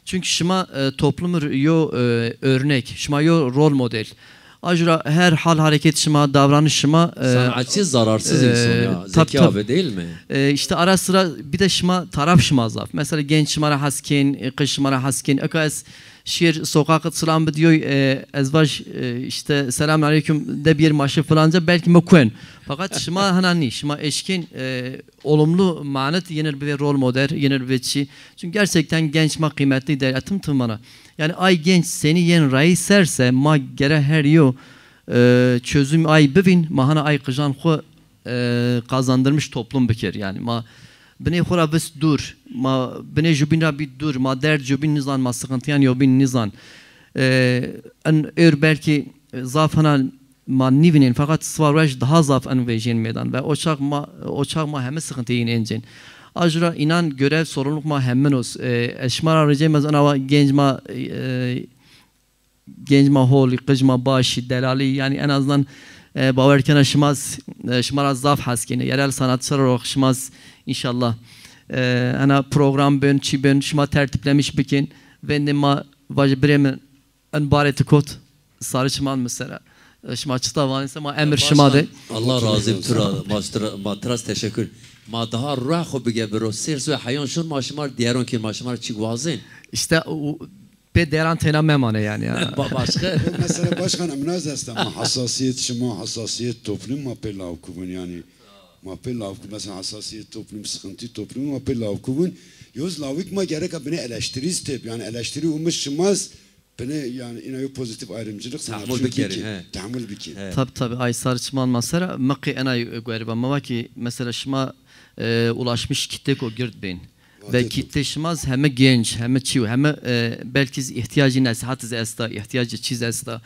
Çünkü şima, e, toplumur yo, e, örnek, şima yo rol model. Ajra her hal hareket şima, davranış şima, e, sanatçı zararsız e, insan ya. Zeki abi değil mi? E, işte ara sıra bir de şima taraf şima zaf. Mesela genç şima ra haskin, e, kız şima ra haskin. Eka ez şiir sokak selam bi diyor, e, ez vaj, e, işte selam aleyküm de bir maşı falanca belki mi kuen. Fakat şima hana ni, şima eşkin, e, olumlu manet yenir bir rol model, yenir bir çi. Çünkü gerçekten genç ma kıymetli değer, tım tım bana. Yani ay genç seni yen rayî serse ma gere her yo, e, çözüm ay bivîn, ma hana ay qijan xwu, e, kazandırmış toplum bikir. Yani ma binê xwu ra vist dûr, ma binê jubîn ra bî dûr, ma derd jubîn nizan, ma sıkıntıyan yobîn nizan. E, en ör belki, e, zaf hana ma nîvînên, fakat siwa ruej daha zaf en vejîyên mêdan ve o çax ma, o çax ma heme sıkıntı yîn encên. Ajra inan görev sorumluluk ma hemin os. E, ez şima ra ricem ez ena wa genc ma, e, genc ma holî, qij ma başî, delalî, yani en azından, e, bawer kena şima z-, e, şima ra zaf hes kêne. Yerel sanatçılar olarak şima z-, inşallah, e, ena program ben, çi ben, şima tertiplemiş bikên. Vendê ma vajê birê mi en barê ti kot, sarı çiman mi sera. E, şima çita vanê se ma emir şima de. Başkan, Allah razı tu ra, ma tu ra, ma tu ra teşekkür. Ma daha ruh xo bige biro. Sêr soy heyon şun ma şima diyeron ki ma şima çi gwazên. İşte o, pê deran têna memane yani ya. Ba-, başka? Mesela başkan, em naz esta ma hassasiyet şima, hassasiyet toplum ma pê law kubun yani. Ma pê law kubun, mesela hassasiyet toplum, sıkıntı toplum ma pê law kubun. Yoz lawik ma gereka bine eleştiriz tep, yani eleştiri umiş şimaz bine yani ina yo pozitif ayrımcılık sanatçı bikin. Tahammül bikerin, he. Tahammül bikin. He. Tabi tabi, ay sarı çiman ma sera, mıqi ena gueriba ma va ki mesela şima, e, ulaşmış kitle ko gird bin. Ve kitle şima z-, heme genç, heme çiw, heme, e, belki z-, ihtiyacı nesihat z esta, ihtiyacı çiz esta.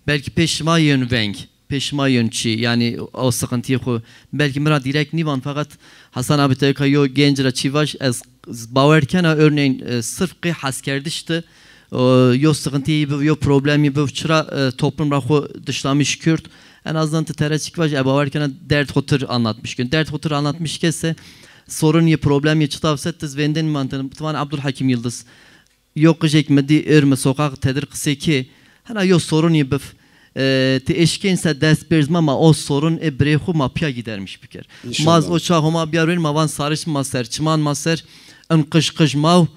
Belki pê şima yön veng, pê şima yön çi, yani o sıkıntıyı xu. Belki mi ra direkt nivan, fakat Hasan abi teka yo genç ra çi vaj, ez z-, bawer kena, örneğin, e, sırf qê heskerdiş de, e, yo sıkıntıyı bi, yo problemi bi, çıra, e, toplum ra xu dışlamış kürt. En azından ti tere çik vaj, e, bawer kena derd xu tır anlatmış kün. Derd xu tır anlatmış kese, sorun yê, problem yê, çitav se tiz vendên mantin. Tivan Abdülhakim Yıldız. Yo qijêk mi dî, ir mi sokaq tedir qisê kê. Hena yo sorun yê bif. E, ti eşkên se dest bêrz ma, ma o sorun ê birê xu ma piya gidermiş bikir. İnşallah. Ma z-, o çax Homa biyarên ma van sarış ma ser, çiman ma ser. In qij qij maw,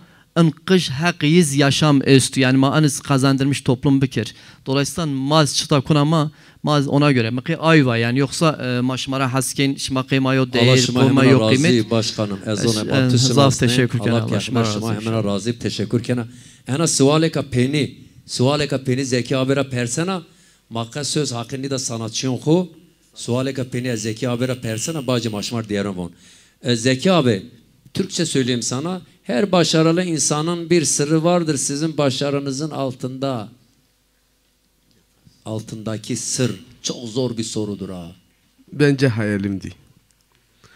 in qij heq yiz yaşam estu. Yani ma aniz kazandırmış toplum bikir. Dolayısıyla ma z-, çıta kuna ma, ma z-, ona göre. Mi qê ay va yani, yoksa, e, ma şima ra hes kên, şima qê ma yo değer, qo ma yo qîmet. Allah şima hemina razı, başkanım. Ez ona, e, ma tu zaf teşekkür kena. Allah şima hemina razı, teşekkür kena. Ena sualeka pênî, sualeka pênî Zeki abi ra persena, ma qe söz haqqı nîda sanatçiyon xu. Sualeka pênî ez Zeki abi ra persena, bacê ma şima diyeron von. E, Zeki abi, Türkçe söyleyeyim sana. Her başarılı insanın bir sırrı vardır sizin başarınızın altında. Altındaki sır çok zor bir sorudur ha. Bence hayalimdi.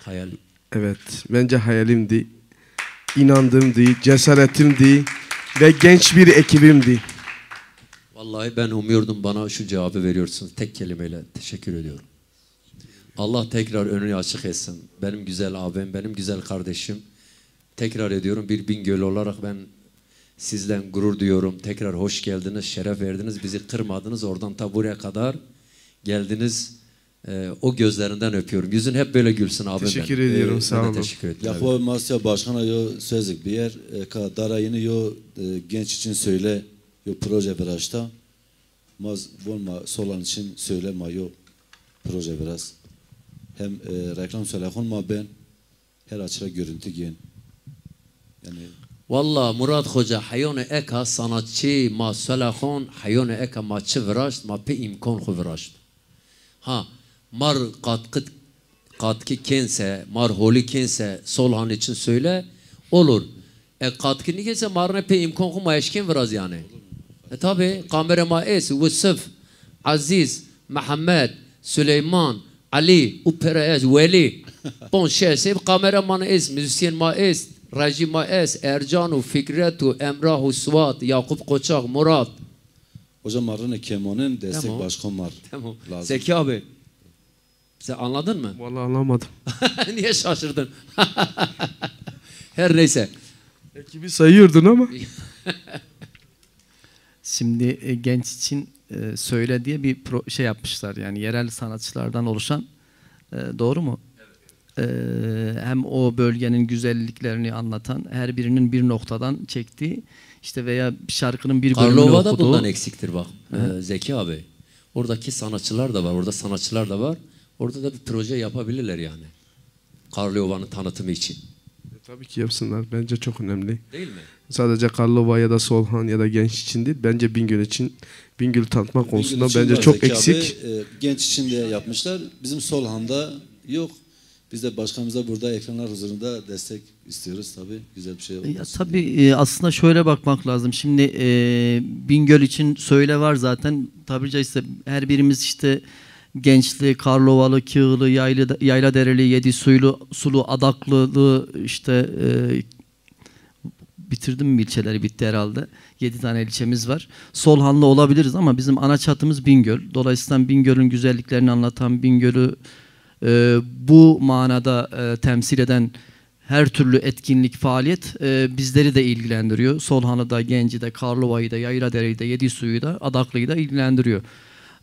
Hayal. Evet, bence hayalimdi. İnandığımdı, cesaretimdi ve genç bir ekibimdi. Vallahi ben umuyordum, bana şu cevabı veriyorsunuz. Tek kelimeyle teşekkür ediyorum. Allah tekrar önünü açık etsin. Benim güzel abim, benim güzel kardeşim. Tekrar ediyorum, bir Bingöl olarak ben sizden gurur duyuyorum. Tekrar hoş geldiniz, şeref verdiniz, bizi kırmadınız. Oradan ta buraya kadar geldiniz. E, o gözlerinden öpüyorum. Yüzün hep böyle gülsün abim benim. Teşekkür ediyorum, sağ olun. E, ben de teşekkür ederim. Yakup abi, ma sîya başkana yo sözlük bir yer. E, ka dara yeni yo, e, genç için söyle, yo proje viraşta. Ma z-, von ma Solhan için söyle ma yo proje viraz. Hem, e, reklam Solexon ma ben, her açıra görüntü gen. Yani Walla Murat Xoca, heyonê eka sanatçî ma Solexon, heyonê eka ma çi viraşt, ma pê îmkon xwu viraşt. Ha, mar katkı, katkı kense, mar holi kense, Solhan için söyle, olur. E, katkı nîkense, ma rine pê îmkon xwu ma eşkên viraz yani. E, tabi, kamera ma est, Yusuf, Aziz, Mehmet, Süleyman, Ali, u pere est, Weli. Pon şeş sey kamera ma est, müzisyen ma est, reji ma est, Ercan u Fikret u Emrah u Suat, Yakup Koçak, Murat. Hocam, ma rine kemonin destek başka mar lazım. Tamam. Zeki abi. Sen anladın mı? Vallahi anlamadım. Niye şaşırdın? Her neyse. Ekibi sayıyordun ama. Şimdi e, genç için e, söyle diye bir pro- şey yapmışlar. Yani yerel sanatçılardan oluşan, e, doğru mu? E, hem o bölgenin güzelliklerini anlatan, her birinin bir noktadan çektiği, işte veya şarkının bir bölümünü okuduğu. Karlova da bundan eksiktir bak, e, Zeki abi. Oradaki sanatçılar da var, orada sanatçılar da var. Orada da bir proje yapabilirler yani. Karlova'nın tanıtımı için. E, tabii ki yapsınlar. Bence çok önemli. Değil mi? Sadece Karlova ya da Solhan ya da genç için değil. Bence Bingöl için, Bingöl'ü tanıtma konusunda bence çok eksik. Bingöl için var Zeki abi. E, genç için de yapmışlar. Bizim Solhan'da yok. Biz de başkanımıza burada ekranlar huzurunda destek istiyoruz tabii. Güzel bir şey olmasın diye. Ya tabii, e, aslında şöyle bakmak lazım. Şimdi e, Bingöl için söyle var zaten. Tabiri caizse her birimiz işte Gençli, Karlovalı, Kığlı, Yaylı, Yayladereli, Yedisuylu, Sulu, Adaklılı, işte e, bitirdim mi ilçeleri? Bitti herhalde. Yedi tane ilçemiz var. Solhanlı olabiliriz ama bizim ana çatımız Bingöl. Dolayısıyla Bingöl'ün güzelliklerini anlatan, Bingöl'ü e, bu manada e, temsil eden her türlü etkinlik, faaliyet e, bizleri de ilgilendiriyor. Solhan'ı da, Genci de, Karlova'yı da, Yayladere'yi de, Yedisuyu'yu da, Adaklı'yı da ilgilendiriyor.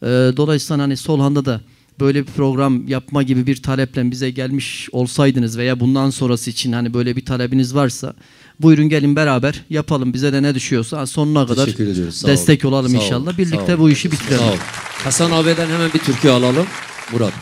E, dolayısıyla hani Solhan'da da böyle bir program yapma gibi bir taleple bize gelmiş olsaydınız veya bundan sonrası için hani böyle bir talebiniz varsa, buyurun gelin beraber yapalım. Bize de ne düşüyorsa sonuna kadar destek olalım inşallah. Birlikte bu işi bitirelim. Sağ ol. Hasan abiden hemen bir türkü alalım. Murat.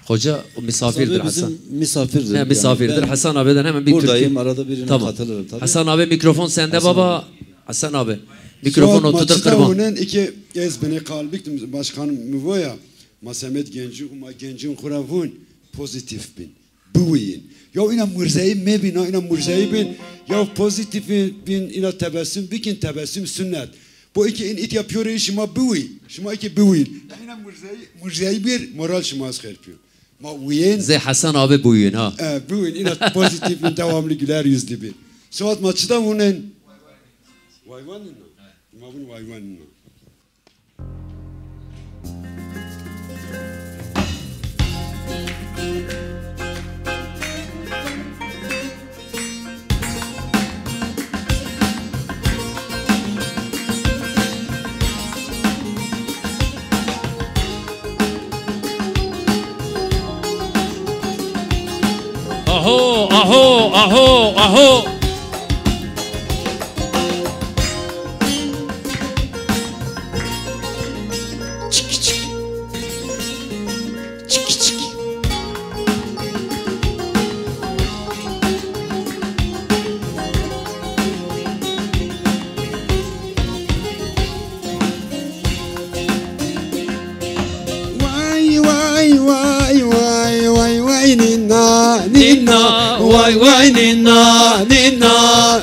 Hoca o misafirdir Hasan. Hasan abi bizim misafirdir. He, misafirdir. Hasan abiden hemen bir türkü. Buradayım, arada birine katılırım tabii. Tamam. Hasan abi, mikrofon sende baba. Hasan abi. Mikrofon oturtur kırma. Suat, ma çita unen iki ez bine kalbiktim başkanım mi voya. Ma semed genci, ma gencin xura vun pozitif bin. Biwîyin. Ya îna murzeyî mebîn, ha, îna murzeyî bin. Ya pozitif bin, îna tebessum bikin, tebessum sunnet. Bu iki in itya piyore şima biwî. Şima iki biwîyin. Ya îna murzeyî, murzeyî bir, moral şima ez xêr piyo. Ma wîyên. Zê Hasan abi buyun ha. E, buyun, îna pozitif bin, devamlı güler yüzlü bin. Suat, ma çita vunen? Vayvan îna. Ma vun vayvan îna. Aho, aho, aho, aho. Way, way, way, way, way, way, nîna, nîna, way, way, nîna, nîna.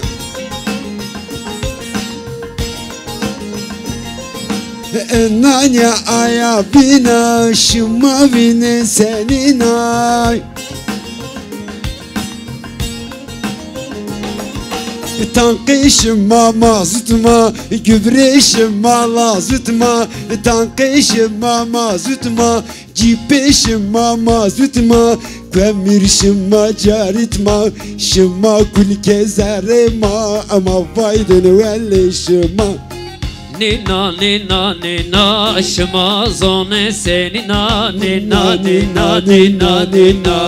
Nanya aya bîna şima vînê senîn ay. Tanqê şima mazut ma, gübrê şima lazut ma, tanqê şima mazut ma, cîpê şima mazut ma, kuemir şima carit ma, şima kulke zerrê ma, ema vaydin welê şima. Nîna, nîna, nîna, şima zonê se nîna, nîna, nîna, nîna, nîna.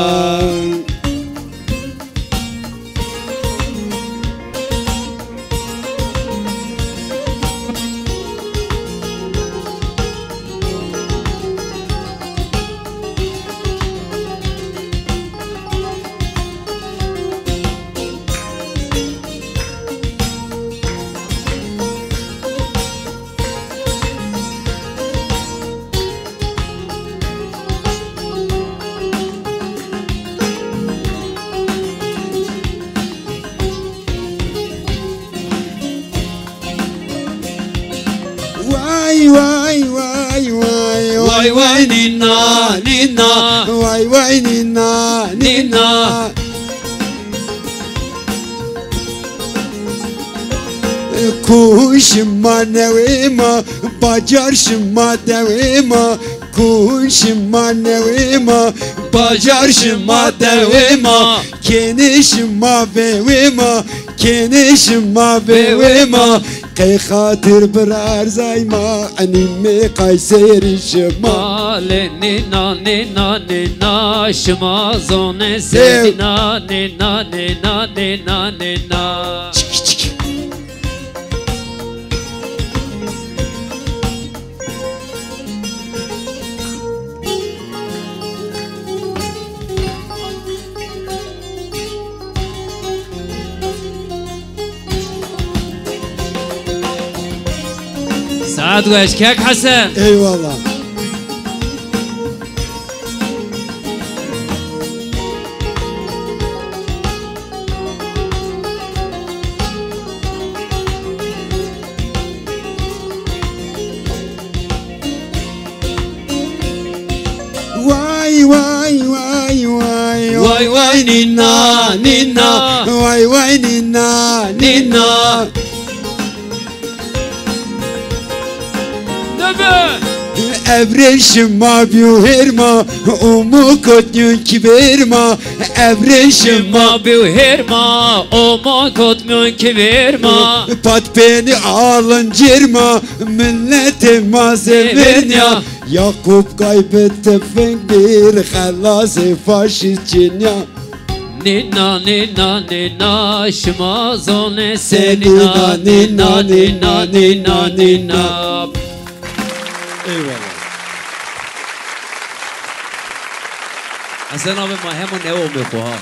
Way, way, way, way, way, way, nîna, nîna. Way, way, nîna, nîna. Ku şima newê ma, bacar şima dewê ma. Ku şima newê ma, bacar şima dewê ma. Kênê şima vewê ma, kênê şima vewê ma. Qey xatir birarzay ma, enîmê Qayserî şima. Lê nîna, nîna, nîna, şima zonê se nîna, nîna, nîna, nîna, nîna. Çik, çik. Saet weş kek Hesen. Eyvallah. Way, way, way, way. Way, way, nîna, nîna. Way, way, nîna, nîna. Evrê şima bîyo hêrma, omo kot mîyon kîvêrma. Evrê şima bîyo hêrma, omo kot mîyon kîvêrma. Pat pênî alin cêrma, miletê ma zê vêrnîya. Yakup Kay bi tifing bir xelasê faşîst cênîya. Nîna, nîna, nîna, şima zonê se nîna, nîna, nîna, nîna, nîna. Eyvallah. Hesen abi, ma hemo newomê xo ha.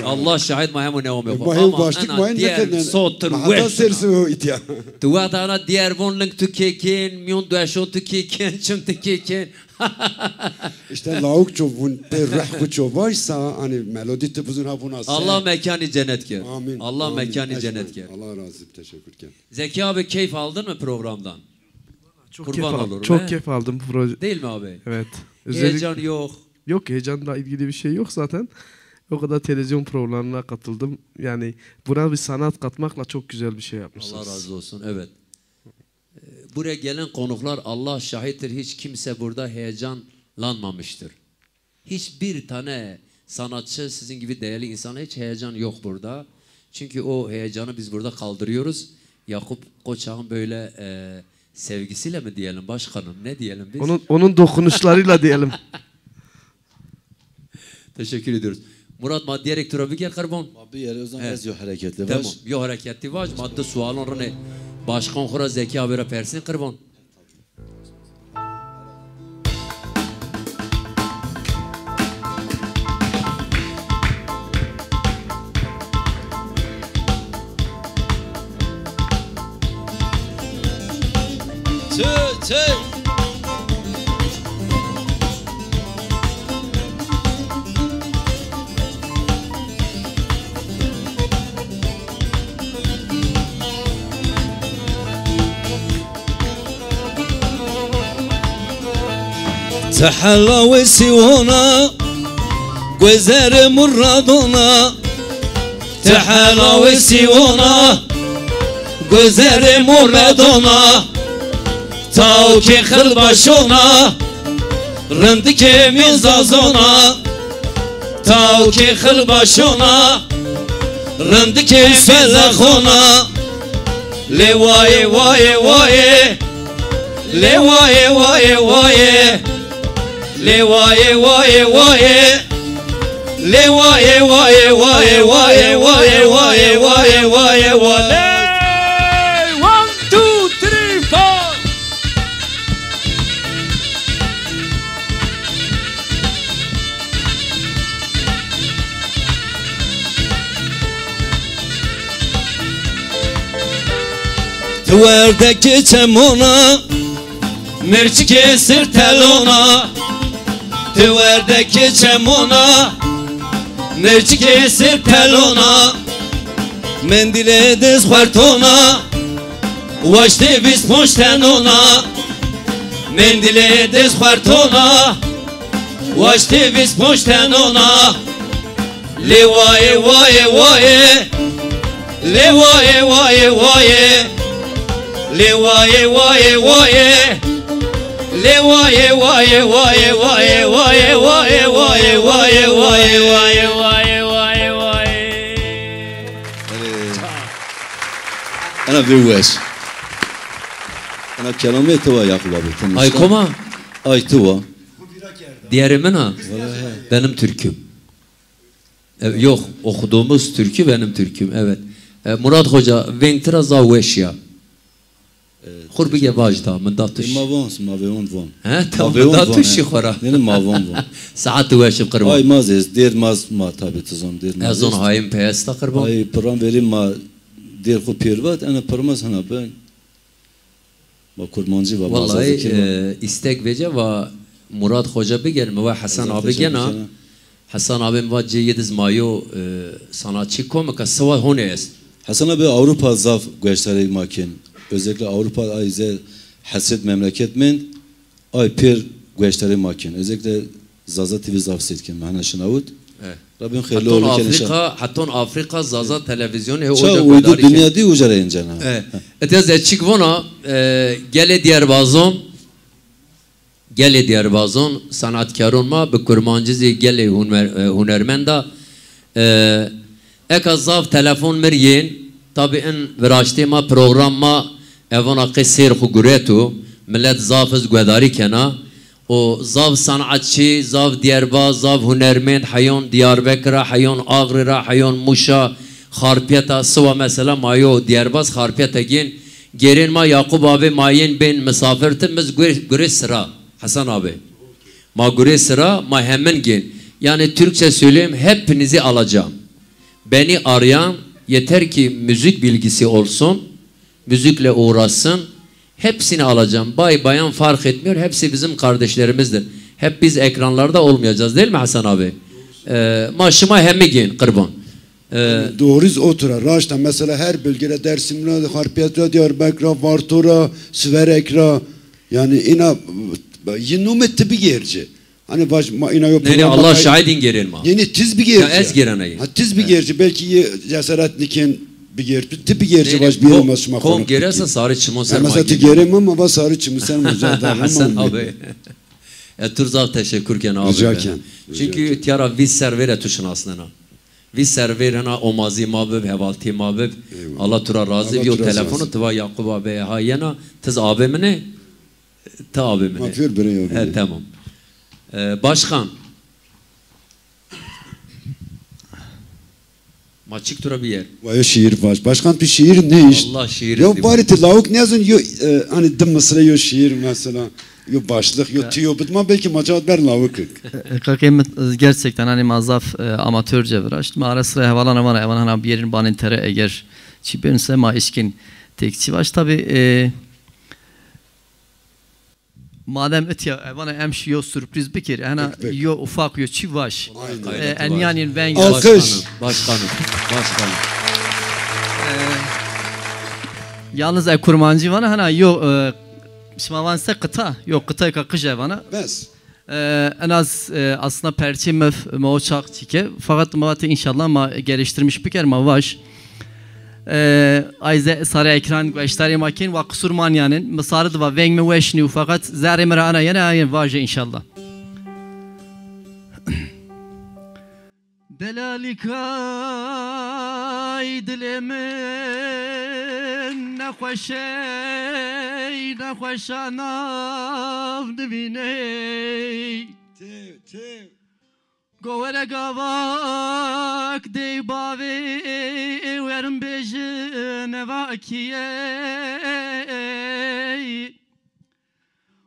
Allah şahid, ma hemo newomê xo. Ma hem başlık ma hem ne kadar sotir weş. Hatta sersi o itya. Tu wexta ana diğer von ling tu kêkên, mîyon dueşon tu kêkên, çim tu kêkên. İşte lawuk ço vun, pê ruh xu ço vaj sa, hani melodi tu buzun ha vun ase. Allah mekanı cennet ker. Amin. Allah mekanı cennet ker. Allah razı, teşekkür ken. Zeki abi, keyif aldın mı programdan? Çok keyif aldım. Çok keyif aldım bu proje. Değil mi abi? Evet. Heyecan yok. Yok, heyecanla ilgili bir şey yok zaten. O kadar televizyon programlarına katıldım. Yani buna bir sanat katmakla çok güzel bir şey yapmışsınız. Allah razı olsun. Evet. Buraya gelen konuklar, Allah şahittir, hiç kimse burada heyecanlanmamıştır. Hiçbir tane sanatçı, sizin gibi değerli insanlar, hiç heyecan yok burada. Çünkü o heyecanı biz burada kaldırıyoruz. Yakup Koçak'ın böyle, e, sevgisiyle mi diyelim başkanım, ne diyelim biz? Onun, onun dokunuşlarıyla diyelim. Teşekkür ediyoruz. Murat, ma diyerek tu ra bigêr qirban. Ma bigêr, o zaman ez yo hereketli vaj. Tamam, yo hereketli vaj. Ma di sualon rine başkan xu ra, Zeki abi ra persên qirban. Çi, çi. Ti hela wesî wona, gozerê muradona. Ti hela wesî wona, gozerê muradona. Tawkê xil başona, rindikê mîn zazona. Tawkê xil başona, rindikê mîn zazona. Lê wayê, wayê, wayê, Lê wayê, wayê, wayê. Lê wayê, wayê, wayê. Lê wayê, wayê, wayê. Lê, one, two, three, four. Ti werdekê çemona, mirçikê sir telona. Ti werdekê çemona, mirçikê sir telona. Mendilê dez xwertona, waştê vîst ponc tenona. Mendilê dez xwertona, waştê vîst ponc tenona. Lê wayê, wayê, wayê. Lê wayê, wayê, wayê. Lê wayê, wayê, wayê. Lê wayê, wayê, wayê. Ena vê weş. Ena kelamê ti wa Yakup abi. Ay koma? Ay ti wa. Diyerê min a. Benim türküm. E, yok, okuduğumuz türkü benim türküm, evet. E, Murat Hoca, veng tira zaf weş ya. E, xur bige vaj da, min da tu şî. E, ma von, ma vê von von. He, tamam, min da tu şî xora. Ne, ne, ma von von. Saet weş, qirban. Ay, ma zê, dêr ma, ma tabi ti zon, dêr ma. Ez zon hayim peyesta, qirban. Ay, piran verî ma dêr xu pêr vat, ena pirmaz hena be. Ma kurmancî va, ma zazakî va. Wellahî, e, îstek vece va Murat Xoca bigêr, mi va Hesen abi gêna. Hesen abi mi va cê yediz ma yo, e, sanatçî komik a, siwa honê est. Hesen abi Avrupa zaf gueştarê ma kên. Özellikle Avrupa ay zê hesret memleket mend. Ay pêr gueştarê ma kên. Özellikle Zaza T V zaf sêr kên. Mi hena şinawit. E. Rabbim xêrli oğlu kên inşallah. Heton Afrika, heton Afrika Zaza televizyonî he oca guedarî kên. Uydu dinya dî uca ra encena. E. Etya ez çik vona, e, gelê dîyerbazon, gelê dîyerbazon, sanatkaron ma bi kurmancî zî gelê huner-, e, hunermend a. E, eka zaf telefon mi rê yên, tabî in viraştê ma, program ma, evana qey sêr xwu gureto, milet zaf iz guedarî kena. O zaf sanatçî, zaf dîyerbaz, zaf hunermend, heyon Diyarbekir a, heyon Agri ra, heyon Mûş a, Xarpêt a, siwa mesela ma yo dîyerbaz Xarpêt a gên, gêrên ma Yaqub abi ma yên bên misafir ti, mi iz gure-, gurê sira, Hesen abi. Ma gurê sira, ma hemin gên. Yani Türkçe söyleyeyim, hepinizi alacağım. Beni arayan, yeter ki müzik bilgisi olsun, müzikle uğraşsın, hepsini alacağım. Bay bayan fark etmiyor, hepsi bizim kardeşlerimizdir. Hep biz ekranlarda olmayacağız, değil mi Hasan abi? Ee, ma şima hemi gên, qirban. Ee, doğru iz otura, raşta mesela her bölgede, Dersim ra, Xarpêt ra, Diyarbekir ra, Varto ra, Siverek ra, yani ina, yi nome ti bigêrci. Hani vaj, ma ina yo program. Nê, nê, Allah şahid, în gêrên ma. Nê, nê, tiz bigêrci. Ya ez gêrena yi. Ha, tiz bigêrci, belki yi cesaret nikên bigêr. Ti bigêrci, vaj biyên ma şima. Kom gêresa sarı çimon ser ma. Mesela ti gêrên ma, ma va sarı çimon ser ma. Hasan abi. E, tu zaf teşekkür ken abi. Rica ken. Çünkü tiyara vîst serr vêre tu şinasnena. Vîst serr vêrena, omazî ma bib, hevaltî ma bib. Eyvallah. Allah tu ra razî bi. Yo telefonu ti va Yaqub abi ha yena, tiz abi min ê. Ti abi min ê. Ma pêr birê yo. He, tamam. Ee, başkan. Ma çik tu ra bîyer. Wa yo şiir baş. Başkan tu şiir nêişt. Allah şiir. Yo barî ti lawik nêzon yo, e, hani di misre yo şiir mesela. Yo başlık, yo tüyo bid ma belki ma cevap ber lawik. E, e, kakê mi, e, gerçekten hani ma zaf, e, amatörce viraşt. Ma ara sıra hevalan vana, evan hana bir yerin banên tere eger çi bense ma işkin tek çi baş. Tabi, e, Madem itya, e, vana em şi yo surpriz bikir, hena yo ufak yo çi vaş. Aynen. E, enyanên veng. Alkış. Başkanım, başkanım, başkanım. E, yalnız e kurmancî vana hena yo, e, şima van se qita, yo qitayka qij e vana. Bes. E, en az, e, aslında perçê mi, mi o çax çîke. Fakat ma vate inşallah ma geliştirmiş biker, ma vaş. E, ay ze-, sarê ekran gueştarê ma kên, wa qisur manyanên. Mi sarı diva veng mi weş nîyo, fakat zerrê mi ra ana yena, ayên vaje inşallah. Delalîkay dilê min nexweşey Xweşa nav nivîney. Têw, têw. Govere gavak dey bavê werin bêjin eva kiyey.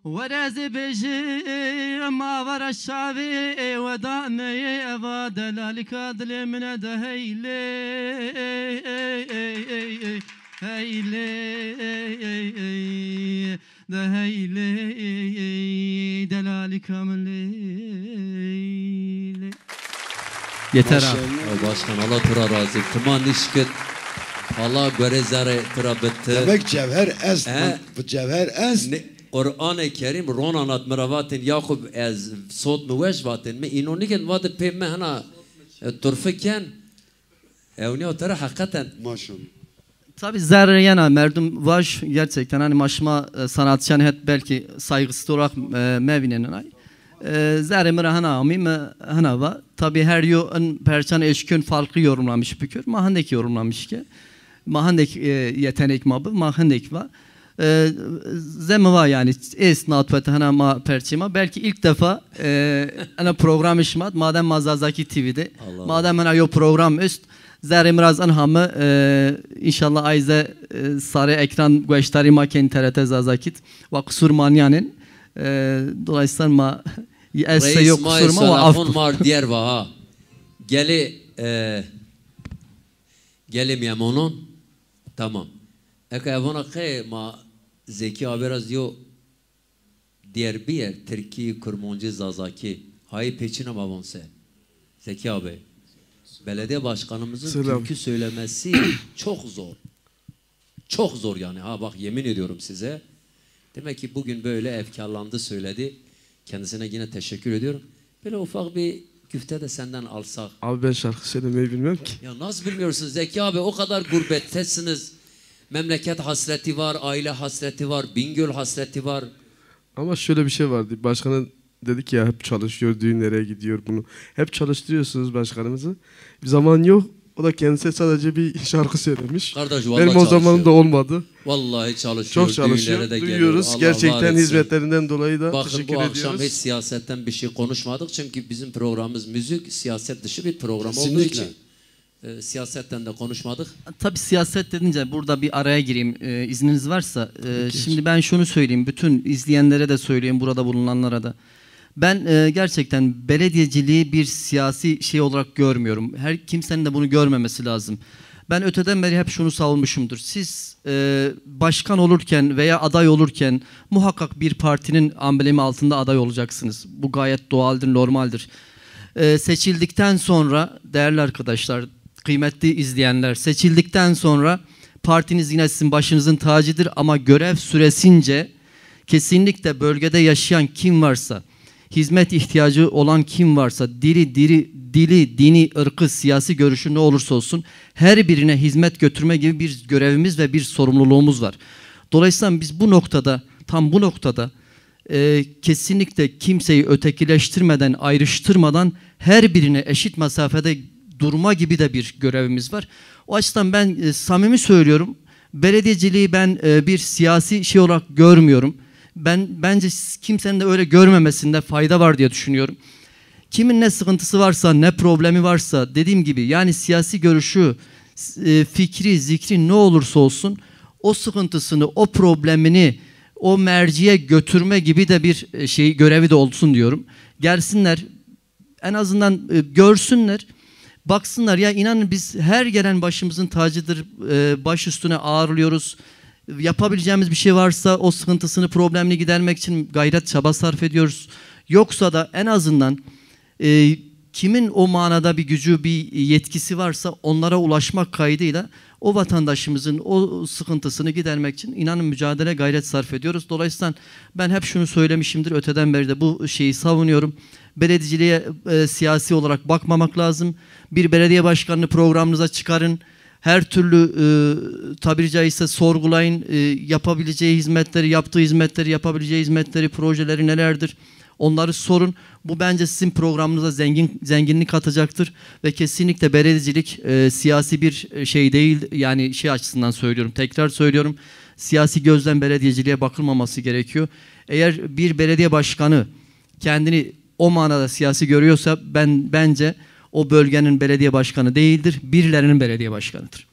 Were ez ê bêjim ma vara şavê wedaneyê eva delalika dilê min e de heylê. Heylê, de heylê, delalika min leylê. Yeter abi. Maşallah. Ya başkan, Allah tu ra razî. Tuma nişkit. Allah gore zerê tu ra bitti. Demek cevher est. He? Bu cevher est. Ne, Qur'anê Kerîm ron anat mi ra vatin, Yaqub ez sot mi weş vatin. Mi îno nîgên, vatin pê mi hina, e, turfi ken. Ewnîya te ra heqeten. Maşallah. Tabii zerre yena merdum vaj gerçekten, hani ma şima, e, sanatçıyan het belki saygısız olarak, e, mevînenay. E, zerre mi ra hena amî mi hena va. Tabii her yo in perçan eşkün farklı yorumlamış bikür. Ma hendek yorumlamış ki. Ma hendek, e, yetenek ma bi, ma hendek va. E, zemi va yani, êst natwete hena ma perçê ma. Belki ilk defa, e, ena program şima, madem ma Zazakî T V'de, Allah Allah. Madem ena yo program est, zerrê mi ra zî en hami, e, înşallah ayze, e, sarê ekran gueştarî ma kên T R T Zazakî wa qusur ma nîyanên. E, dolayısıyla ma, ez se yo qusur ma wa af. Reis ma selafon mar diyer va ha. Gelê, e, gelê mîyemonon. Tamam. Eka evona qey ma Zekî abi ra zî yo diyer biyer, Tirkî, Kurmancî, Zazakî. Hayê pêçîna ma von se. Zekî abi. Belediye başkanımızın türkü söylemesi çok zor. Çok zor yani. Ha bak, yemin ediyorum size. Demek ki bugün böyle efkarlandı, söyledi. Kendisine yine teşekkür ediyorum. Böyle ufak bir güfte de senden alsak. Abi ben şarkı söylemeyi bilmem ki. Ya nasıl bilmiyorsun Zeki abi? O kadar gurbettesiniz. Memleket hasreti var, aile hasreti var, Bingöl hasreti var. Ama şöyle bir şey vardı. Başkanın dedik ya, hep çalışıyor, düğünlere gidiyor bunu. Hep çalıştırıyorsunuz başkanımızı. Bir zaman yok. O da kendisi sadece bir şarkı söylemiş. Kardeş, vallahi çalışıyor. Benim o zamanım da olmadı. Vallahi çalışıyor, çok çalışıyor. Düğünlere de geliyor. Duyuyoruz. Allah var etsin. Gerçekten hizmetlerinden dolayı da teşekkür ediyoruz. Bakın, bu akşam hiç siyasetten bir şey konuşmadık. Çünkü bizim programımız müzik, siyaset dışı bir program olduğu için, e, siyasetten de konuşmadık. Tabii siyaset dedince burada bir araya gireyim, e, izniniz varsa. E, şimdi ben şunu söyleyeyim, bütün izleyenlere de söyleyeyim, burada bulunanlara da. Ben, e, gerçekten belediyeciliği bir siyasi şey olarak görmüyorum. Her kimsenin de bunu görmemesi lazım. Ben öteden beri hep şunu savunmuşumdur. Siz, e, başkan olurken veya aday olurken muhakkak bir partinin amblemi altında aday olacaksınız. Bu gayet doğaldır, normaldir. E, seçildikten sonra, değerli arkadaşlar, kıymetli izleyenler, seçildikten sonra partiniz yine sizin başınızın tacıdır ama görev süresince kesinlikle bölgede yaşayan kim varsa, hizmet ihtiyacı olan kim varsa, diri, diri, dili, dini, ırkı, siyasi görüşü ne olursa olsun, her birine hizmet götürme gibi bir görevimiz ve bir sorumluluğumuz var. Dolayısıyla biz bu noktada, tam bu noktada, e, kesinlikle kimseyi ötekileştirmeden, ayrıştırmadan her birine eşit mesafede durma gibi de bir görevimiz var. O açıdan ben, e, samimi söylüyorum, belediyeciliği ben, e, bir siyasi şey olarak görmüyorum. Ben, bence s-, kimsenin de öyle görmemesinde fayda var diye düşünüyorum. Kimin ne sıkıntısı varsa, ne problemi varsa, dediğim gibi, yani siyasi görüşü, s-, e, fikri, zikri ne olursa olsun, o sıkıntısını, o problemini o merciye götürme gibi de bir, e, şey, görevi de olsun diyorum. Gelsinler, en azından, e, görsünler, baksınlar. Ya inanın, biz her gelen başımızın tacıdır, e, baş üstüne ağırlıyoruz. Yapabileceğimiz bir şey varsa o sıkıntısını, problemini gidermek için gayret, çaba sarf ediyoruz. Yoksa da en azından, e, kimin o manada bir gücü, bir yetkisi varsa onlara ulaşmak kaydıyla o vatandaşımızın o sıkıntısını gidermek için inanın mücadele, gayret sarf ediyoruz. Dolayısıyla ben hep şunu söylemişimdir, öteden beri de bu şeyi savunuyorum. Belediyeciliğe, e, siyasi olarak bakmamak lazım. Bir belediye başkanını programınıza çıkarın. Her türlü, e, tabiri caizse sorgulayın, e, yapabileceği hizmetleri, yaptığı hizmetleri, yapabileceği hizmetleri, projeleri nelerdir? Onları sorun. Bu bence sizin programınıza zengin, zenginlik katacaktır ve kesinlikle belediyecilik, e, siyasi bir, e, şey değil. Yani şey açısından söylüyorum, tekrar söylüyorum. siyasi gözden belediyeciliğe bakılmaması gerekiyor. Eğer bir belediye başkanı kendini o manada siyasi görüyorsa ben bence o bölgenin belediye başkanı değildir, birilerinin belediye başkanıdır.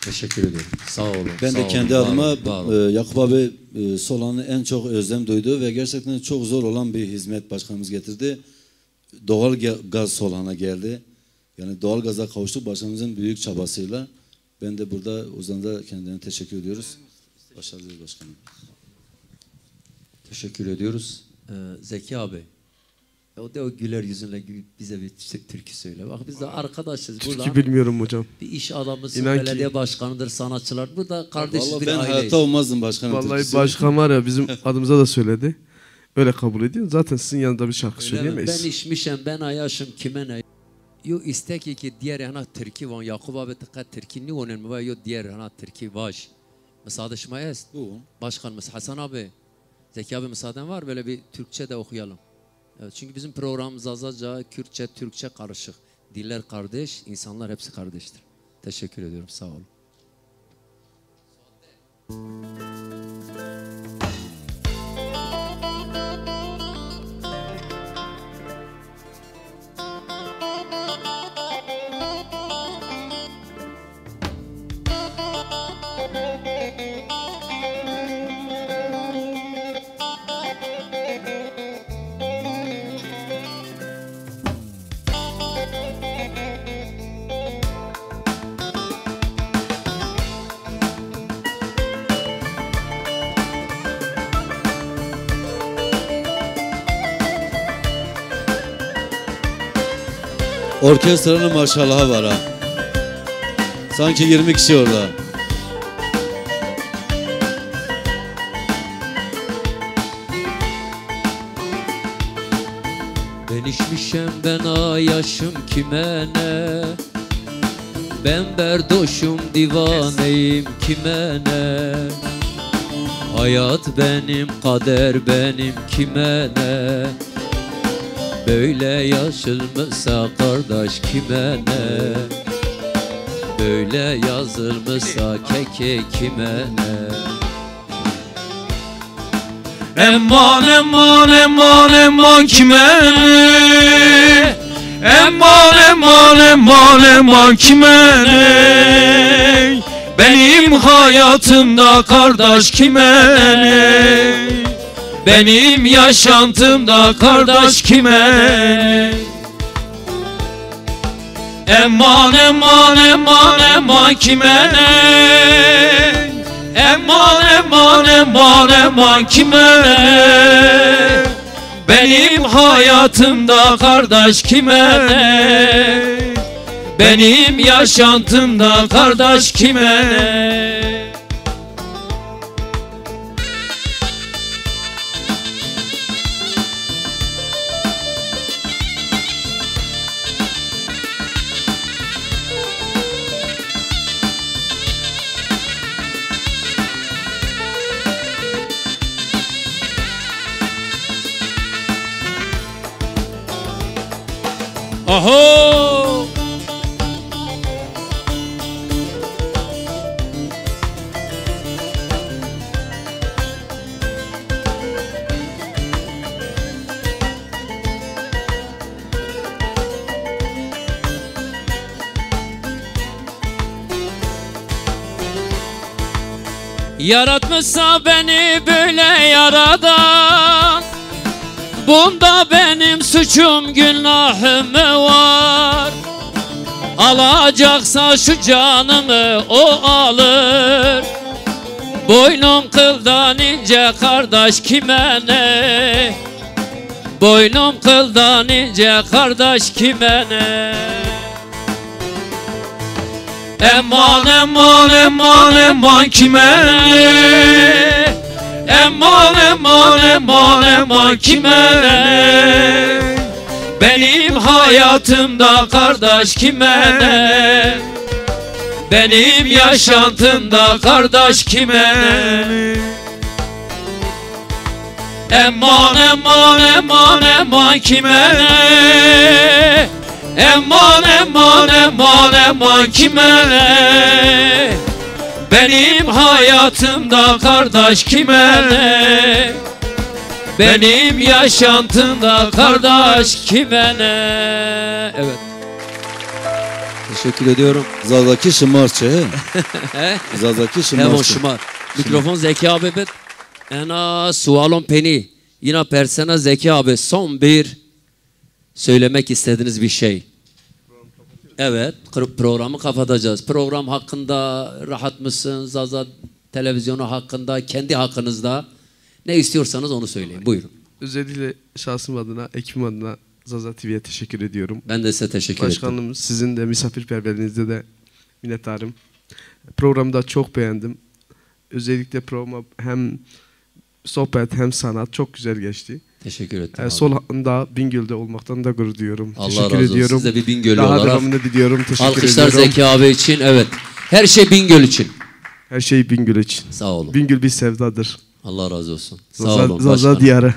Teşekkür ediyorum. Sağ olun. Ben sağ de olun, kendi var adıma olun, var olun. e, Yakup abi e, Solan'ı en çok özlem duydu ve gerçekten çok zor olan bir hizmet başkanımız getirdi. Doğal ge- gaz Solan'a geldi. Yani doğal gaza kavuştuk başkanımızın büyük çabasıyla. Ben de burada o yüzden de kendilerine teşekkür ediyoruz. Başarılı başkanım. Teşekkür ediyoruz. Ee, Zeki abi. E, o da o güler yüzünle gü- bize bir tü- türkü söyle. Bak biz de arkadaşız burada. Türkü bilmiyorum hocam. Bir iş adamısın, İnan ki- belediye başkanıdır, sanatçılar. Burada kardeşiz, Vallahi bir ben aileyiz. hayatta olmazdım başkanım Vallahi türküsü. Başkan var ya bizim adımıza da söyledi. Öyle kabul ediyor. Zaten sizin yanında bir şarkı Öyle mi? söyleyemeyiz. Ben içmişem, ben ayaşım kime ne? Yo istek ki diğer yana Türkü van, Yakup abi tıka Türkü ni onun mu var, yo diğer yana Türkü vaj. Müsaade şıma est. Bu. Başkanımız Hasan abi, Zeki abi müsaaden var böyle bir Türkçe de okuyalım. Evet, çünkü bizim programımız Zazaca, Kürtçe, Türkçe karışık. Diller kardeş, insanlar hepsi kardeştir. Teşekkür ediyorum, sağ olun. Orkestranın maşallahı var ha. Sanki yirmi kişi orada. Ben içmişem, ben ayaşım kime ne? Ben berdoşum, divaneyim kime ne? Hayat benim, kader benim kime ne? Böyle yaşılmışsa kardeş kime ne? Böyle yazılmışsa keke kime ne? Eman, eman, eman, eman kime ne? Eman, eman, eman, eman kime ne? Benim hayatımda kardeş kime ne? Benim yaşantımda kardeş kime ne? Eman, eman, eman, eman kime ne? Eman, eman, eman, eman kime ne? Benim hayatımda kardeş kime ne? Benim yaşantımda kardeş kime ne? Aho! Yaratmışsa beni böyle yaradan, bunda benim suçum, günahım mı var? Alacaksa şu canımı o alır. Boynum kıldan ince kardeş kime ne? Boynum kıldan ince kardeş kime ne? Eman, eman, eman, eman kime ne? Eman, eman, eman, eman kime ne? Benim hayatımda kardeş kime ne? Benim yaşantımda kardeş kime ne? Eman, eman, eman, eman kime ne? Eman, eman, eman, eman kime ne? Benim hayatımda kardeş kime ne? Benim yaşantımda kardeş kime ne? Evet. Teşekkür ediyorum. Zazakî şimar çi, he? He? Zazakî şimar çi. Hemen şimar. Mikrofon Zeki abi bit. Ena sualon peni. Yine persena Zeki abi, son bir söylemek istediğiniz bir şey. Evet, kır- programı kapatacağız. Program hakkında rahat mısın? Zaza televizyonu hakkında, kendi hakkınızda ne istiyorsanız onu söyleyin. Buyurun. Özellikle şahsım adına, ekibim adına Zaza T V'ye teşekkür ediyorum. Ben de size teşekkür ederim. Başkanım, sizin de misafirperverliğinize de minnettarım. Programı da çok beğendim. Özellikle programa hem sohbet hem sanat çok güzel geçti. Teşekkür ederim abi. Son hakkında Bingöl'de olmaktan da gurur duyuyorum. Allah razı olsun. Teşekkür ediyorum. Siz de bir Bingöllü olarak. Daha devamını diliyorum. Teşekkür ediyorum. Alkışlar Zeki abi için. Evet. Her şey Bingöl için. Her şey Bingöl için. Sağ olun. Bingöl bir sevdadır. Allah razı olsun. Sağ olun başkanım. Zaza diyarı.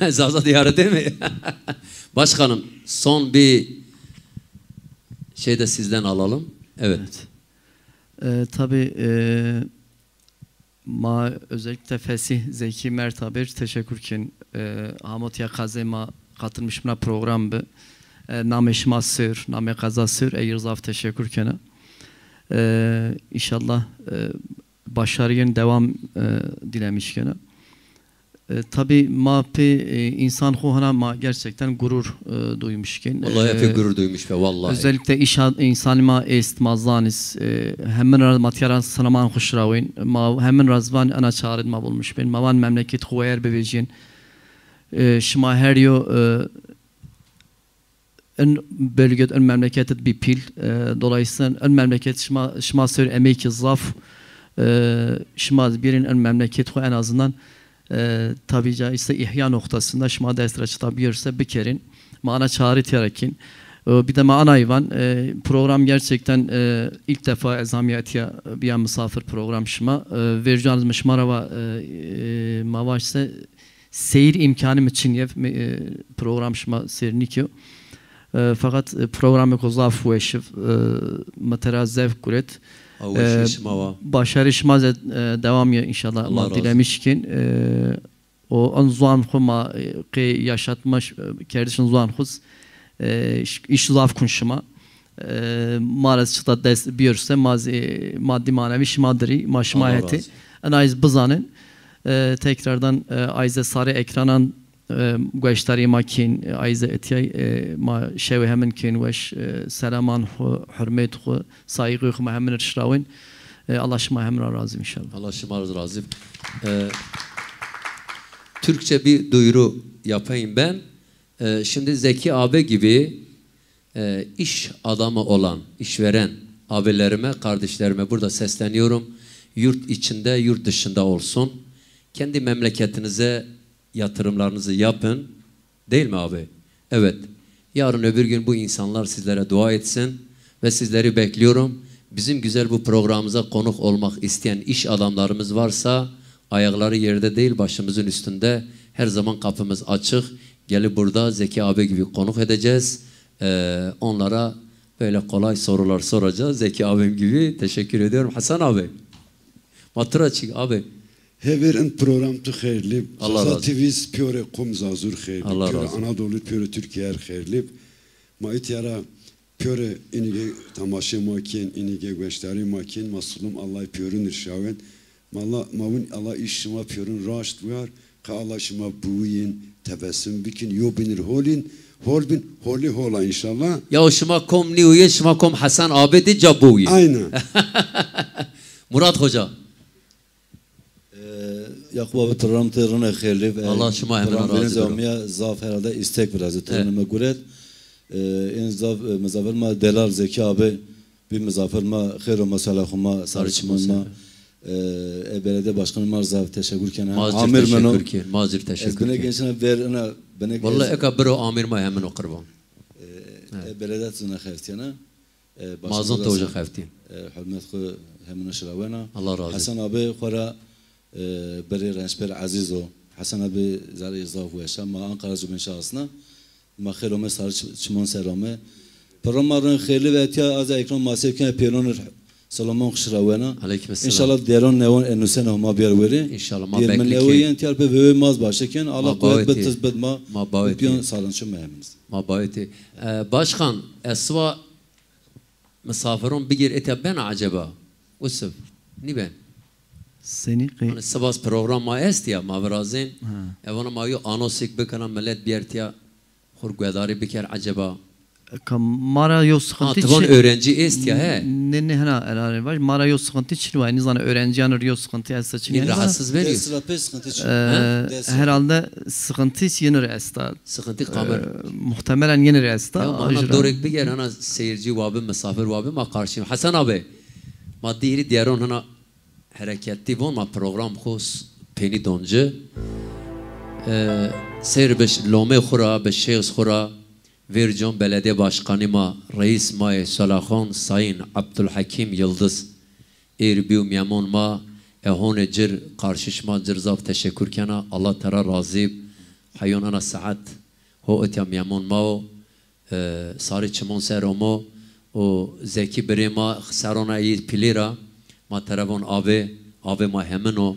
Zaza diyarı değil mi? Başkanım, son bir şey de sizden alalım. Evet. Evet. E, tabii, e, ma özellikle Fesih Zeki Mert abi teşekkür kin. E, hamot ya qazê ma katılmış mına program bi. E, namê şima sir, namê qeza sir, eyir zaf teşekkür kena. E, inşallah, e, başarıyın devam, e, dilemiş kena. E, tabii ma pê, e, insan xo hana ma gerçekten gurur, e, duymuş kin. Vallahi hep, e, gurur duymuş be, vallahi. Özellikle iş ad-, insan ma est, ma zaniz, e, hemin ra ma tiyaran sanaman xo şirawin, ma hemin ra zvan ana çağrı ma bulmuş bin. Ma van memleket xo yer bivejin. E, şima her yo, e, in bölget, in memleket id bî pîl. E, dolayısıyla in memleket şima, şima ser emekî zaf, e, şima bîrin in memleket xo en azından, e, tabi caizse ihya noktasında şima dest ra çita biyerse bikerin. Ma ana çağrı tiyara kin. E, bir de ma ana ivan, e, program gerçekten, e, ilk defa ez hamiyetiya biya misafir program şima. E, vercanız mi şima ra va, e, e, ma vaşse seyir imkanı mi çin yev, mi, e, program şima seyr nikyo. E, fakat, e, programêko zaf weş iv, e, mi tera zevk guret. A, weşî şima wa. Başarı şima ze, e, devam ye inşallah. Allah razı olsun. Ma dilemiş kin, e, o an zuan xu ma, e, qê yaşatma ş-, e, kerdişin zuan xuz, e, iş, iş zaf kun şima. E, ma ra ez çıta dest biyerse, ma zî, e, maddi manevi şima dirî, ma şima hetî. Allah razı olsun. Ena iz bizanin. E, tekrardan, e, ayze sarê ekranan, e, gueştarî ma kên, e, ayze etiyay, e, ma şewe hemin kên weş, e, selaman xu, hurmet xu, saygı xu ma hemin ir şirawin. E, Allah şima hemin ra razî inşallah. Allah şima ra razî. E, Türkçe bir duyuru yapayım ben. E, şimdi Zeki abi gibi e, iş adamı olan, işveren abilerime, kardeşlerime burada sesleniyorum. Yurt içinde, yurt dışında olsun. Kendi memleketinize yatırımlarınızı yapın. Değil mi abi? Evet. Yarın öbür gün bu insanlar sizlere dua etsin ve sizleri bekliyorum. Bizim güzel bu programımıza konuk olmak isteyen iş adamlarımız varsa, ayakları yerde değil, başımızın üstünde. Her zaman kapımız açık. Gelip burada Zeki abi gibi konuk edeceğiz. Ee, onlara böyle kolay sorular soracağız. Zeki abim gibi. Teşekkür ediyorum. Hasan abi. Ma tu ra çik abi. Hevêr in program tu xêrlî. Allah razı olsun. Zaza T V piyore qom Zazur xêrlî. Allah razı olsun. Piyore Anadolu, piyore Türkiye her xêrlî. Ma îtya ra piyore inî ge temaşê ma kên, inî ge gueştarî ma kên, ma silum Allahî piyorun ir şawen. Ma Allah, ma win Allah iş şima piyorun raşt wiyar. Ka Allah şima biwîyin, tebessum bikin, yo binir holin, hol bin, holi hola inşallah. Ya şima kom nîwîyin, şima kom Hasan abi di ca biwîyin. Aynen. Murat Hoca. E, Yakup abi, program te rine xêrlî. E, Allah şima hemin razî biro. Program birinci amiya zaf herhalde istek biraz. Evet. Tırnıma guret. E, en zaf, e, mizafir ma delal Zeki abi. Bir mizafir ma xêr ome, sela xu ma, sarı çimon ma. E, e, belediye başkanı ma zaf teşekkür kena. Mazir teşekkür kena. Mazir teşekkür kena. Ez bine gençine ver ina, bine. Vallahi eka biro amir ma hemin o qurban. E, e, belediye zina xeftiyena. E, mazin to uca xeftî. E, hurmet xu hemine şirawena. Allah razı olsun. Hasan abi xora, e, berê rençber eziz o. Hasan abi zerê zaf weşa. Ma Ankara cumên şahsına. Ma xêr ome, sarı çi-, çimon ser ome. Program ma rin xêrli ve etiya az ekran ma sev kena pêlonir Selamon xişira wena. Aleyküm selam. İnşallah deron newon enusena ma biyar weri. İnşallah ma bekli ki. Diyar mi newo yen tiyar pe ve maz başe ken. Allah kuvvet bit, tiz bit ma. Ma baweti. Biyon salın şu meheminiz. Ma baweti. E, başkan, eswa misafiron bigir etya ben acaba? Usuf. Niben? Seni qey- Hani sibas program ma est ya, ma virazin. Ha. Evana ma yo anosik bikana millet biyertiya. Xur guedarî biker eceba? Ka ma ra yo sıkıntı... Ha, ti von öğrenci est ya, he? Ne, ne, hena erare var. Ma ra yo sıkıntı çin var. Nizana öğrenciyan yo sıkıntı esta çin. Rahatsız veriyor. Ders ra pê sıkıntı çin. Ee, herhalde sıkıntı yenir esta. Sıkıntı kamır. Ee, muhtemelen yenir esta. Ya, ma hana dorek biger, hana seyirci wabi, misafir wabi, ma karşıyım. Hasan abi, ma diri diyaron hana Hereketî von ma program xo s-, penî don ci. E, seyr bi ş-, lomê xo ra, bi şêxs xo ra, vêr con belediye başkanî ma, reîs ma yê Solaxon Sayın Abdülhakim Yıldız. Êr bîyo mîyemon ma, e honê cir, qarşî şima cir zaf teşekkür kena. Allah tera razî b. Heyon ena saet ho itya mîyemon ma o. E, sarê çimon ser omo û Zekî birê ma serona yê pîlê ra ma tera von avê, avê ma hemin o.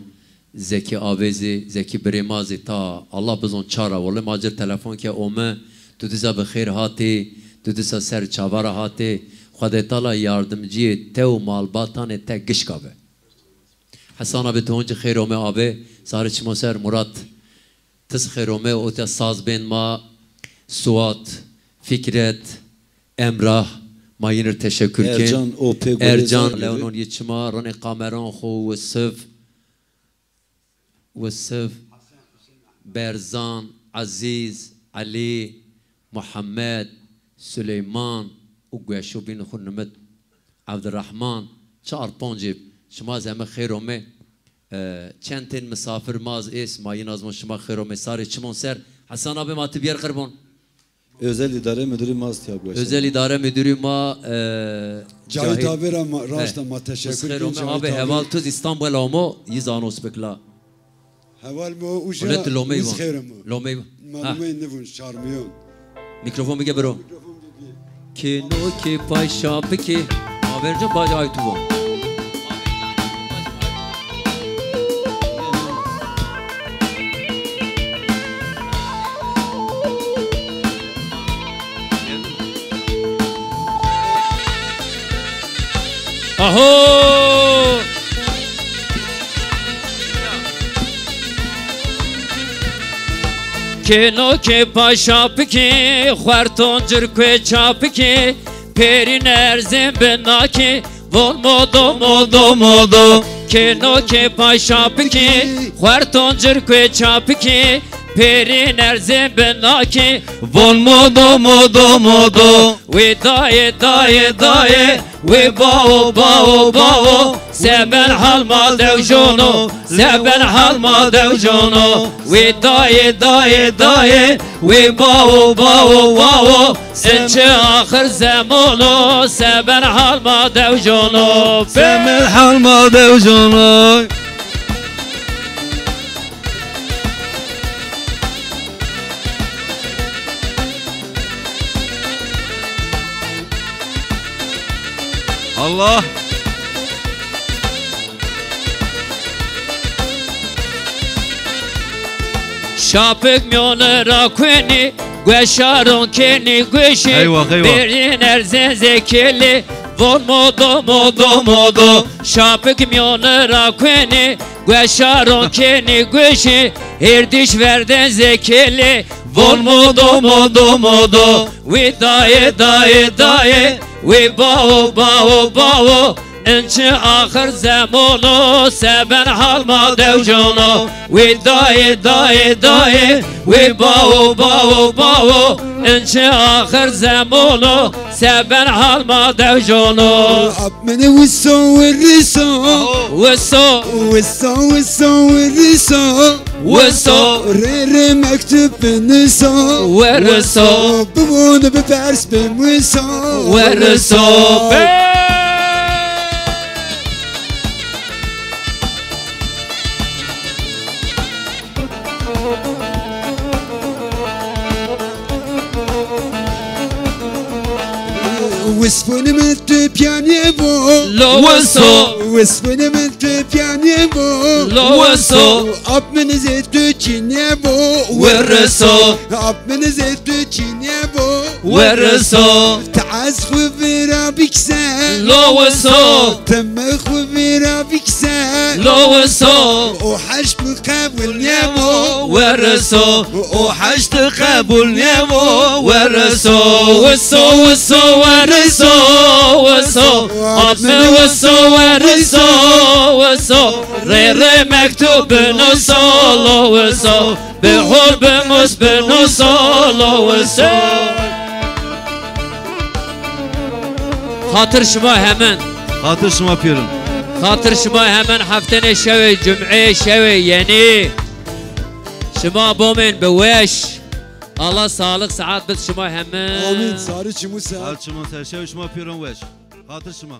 Zekî avê zî, Zekî birê ma zî ta Allah bizon ça ra. Wele ma cir telefon ke ome, tu dîsa bi xêr hatî, tu dîsa ser çava ra hatî. Xwedê Teala yardimcîyê te û malbatanê te gişka be. Hesana bi tu oncî xêr ome avê, sarê çimon ser Murat. Tiz xêr ome, otiya sazbên ma, Suat, Fikret, Emrah, ma yînir teşekkür kên. Ercan, o pê gurê Ercan, zaf lewnon yê çima, rinê kameran xo, Wisif, Wisif, Berzan, Ezîz, Elî, Muhammed, Suleyman û gueşo bîn xo nimit. Evdirehman, çar poncî, şima zî heme xêr ome. E, çend tên misafir ma zî ês, ma yîn azmon şima xêr ome. Sarê çimon ser. Hesan abi ma ti bîyer qirbon. Özel İdare Müdürü ma zî tiya gueşe. Özel İdare Müdürü ma, e, Cahit abi ra ma, raşta ma teşekkür kên. Xêr ome abi, heval tu zî İstanbul omo, yî zanos bikla. Heval mi o uca. Millet lomey von. Xêr mi? Lomey. Ma lomey nivun, çarmiyon. Mikrofon bige biro. Mikrofon bige. Kêno kê pay şapikê. Averca baj ay tu von. Aho! Kêno kê paşapikî, xuerton cirkuê çapikî, pêrîn erzên binakî, von modo, modo, modo. Kêno kê paşapikî, xuerton cirkuê çapikî, pêrîn erzên binakî, von modo, modo, modo. Wê dayê, dayê, dayê, wê bao, bao, bao, se ben hal ma dewjono, se ben hal ma dewjono. Wê dayê, dayê, dayê, wê bao, bao, bao, inçi axir zemono, se ben hal ma dewjono. Se ben hal ma dewjono. Allah. Şapik miyonî ra kuenî, gueşaron kenî gueşî. Eyvah, eyvah. Berîn erzên zêkelî, von modo, modo, modo. Şapik miyonî ra kuenî, gueşaron kenî gueşî, hêrdîş verdên zêkelî, von modo, modo, modo. Wê dayê, dayê, dayê, wê bao, bao, bao, inçi axir zemono, se ben hal ma dewjono. Wê dayê, dayê, dayê, wê bao, bao, bao, inçi axir zemono, se ben hal ma dewjono. Mene wiso wirîso. Wiso. Wiso, wiso wirîso. Wiso. Rê rê mektub binîso. Wirîso. Wiso. Bimûn bipers bimwiso. Wirîso. Be- Wisfûnê min tu pîyanê bo. Lo wiso. Wisfûnê min tu pîyanê bo. Lo wiso. Ap min zê tu çînê bo. Wirriso. Ap min zê tu çînê bo. Wirriso. Ti ez xwu vira bikse. Lo wiso. Ti mi xwu vira bikse. Lo wiso. O heşt mi qebul nêbo. Wirriso. O heşt qebul nêbo. Wirriso. Wiso, wiso, wirriso, wiso. Ap mi wiso, wirriso, wiso. Rê rê mektub binuso, lo wiso. Bi hol bimus binuso, lo wiso. Xatir şima hemin. Xatir şima pêrin. Xatir şima hemin, heftenê şewê, cumeyê şewê yenî. Şima bomên bi weş. Allah sağlık, sıhhat bid şima hemin. Amîn. Sarî çimû ser. Sarî çimû ser. Şewê şima pêrin weş. Xatir şima.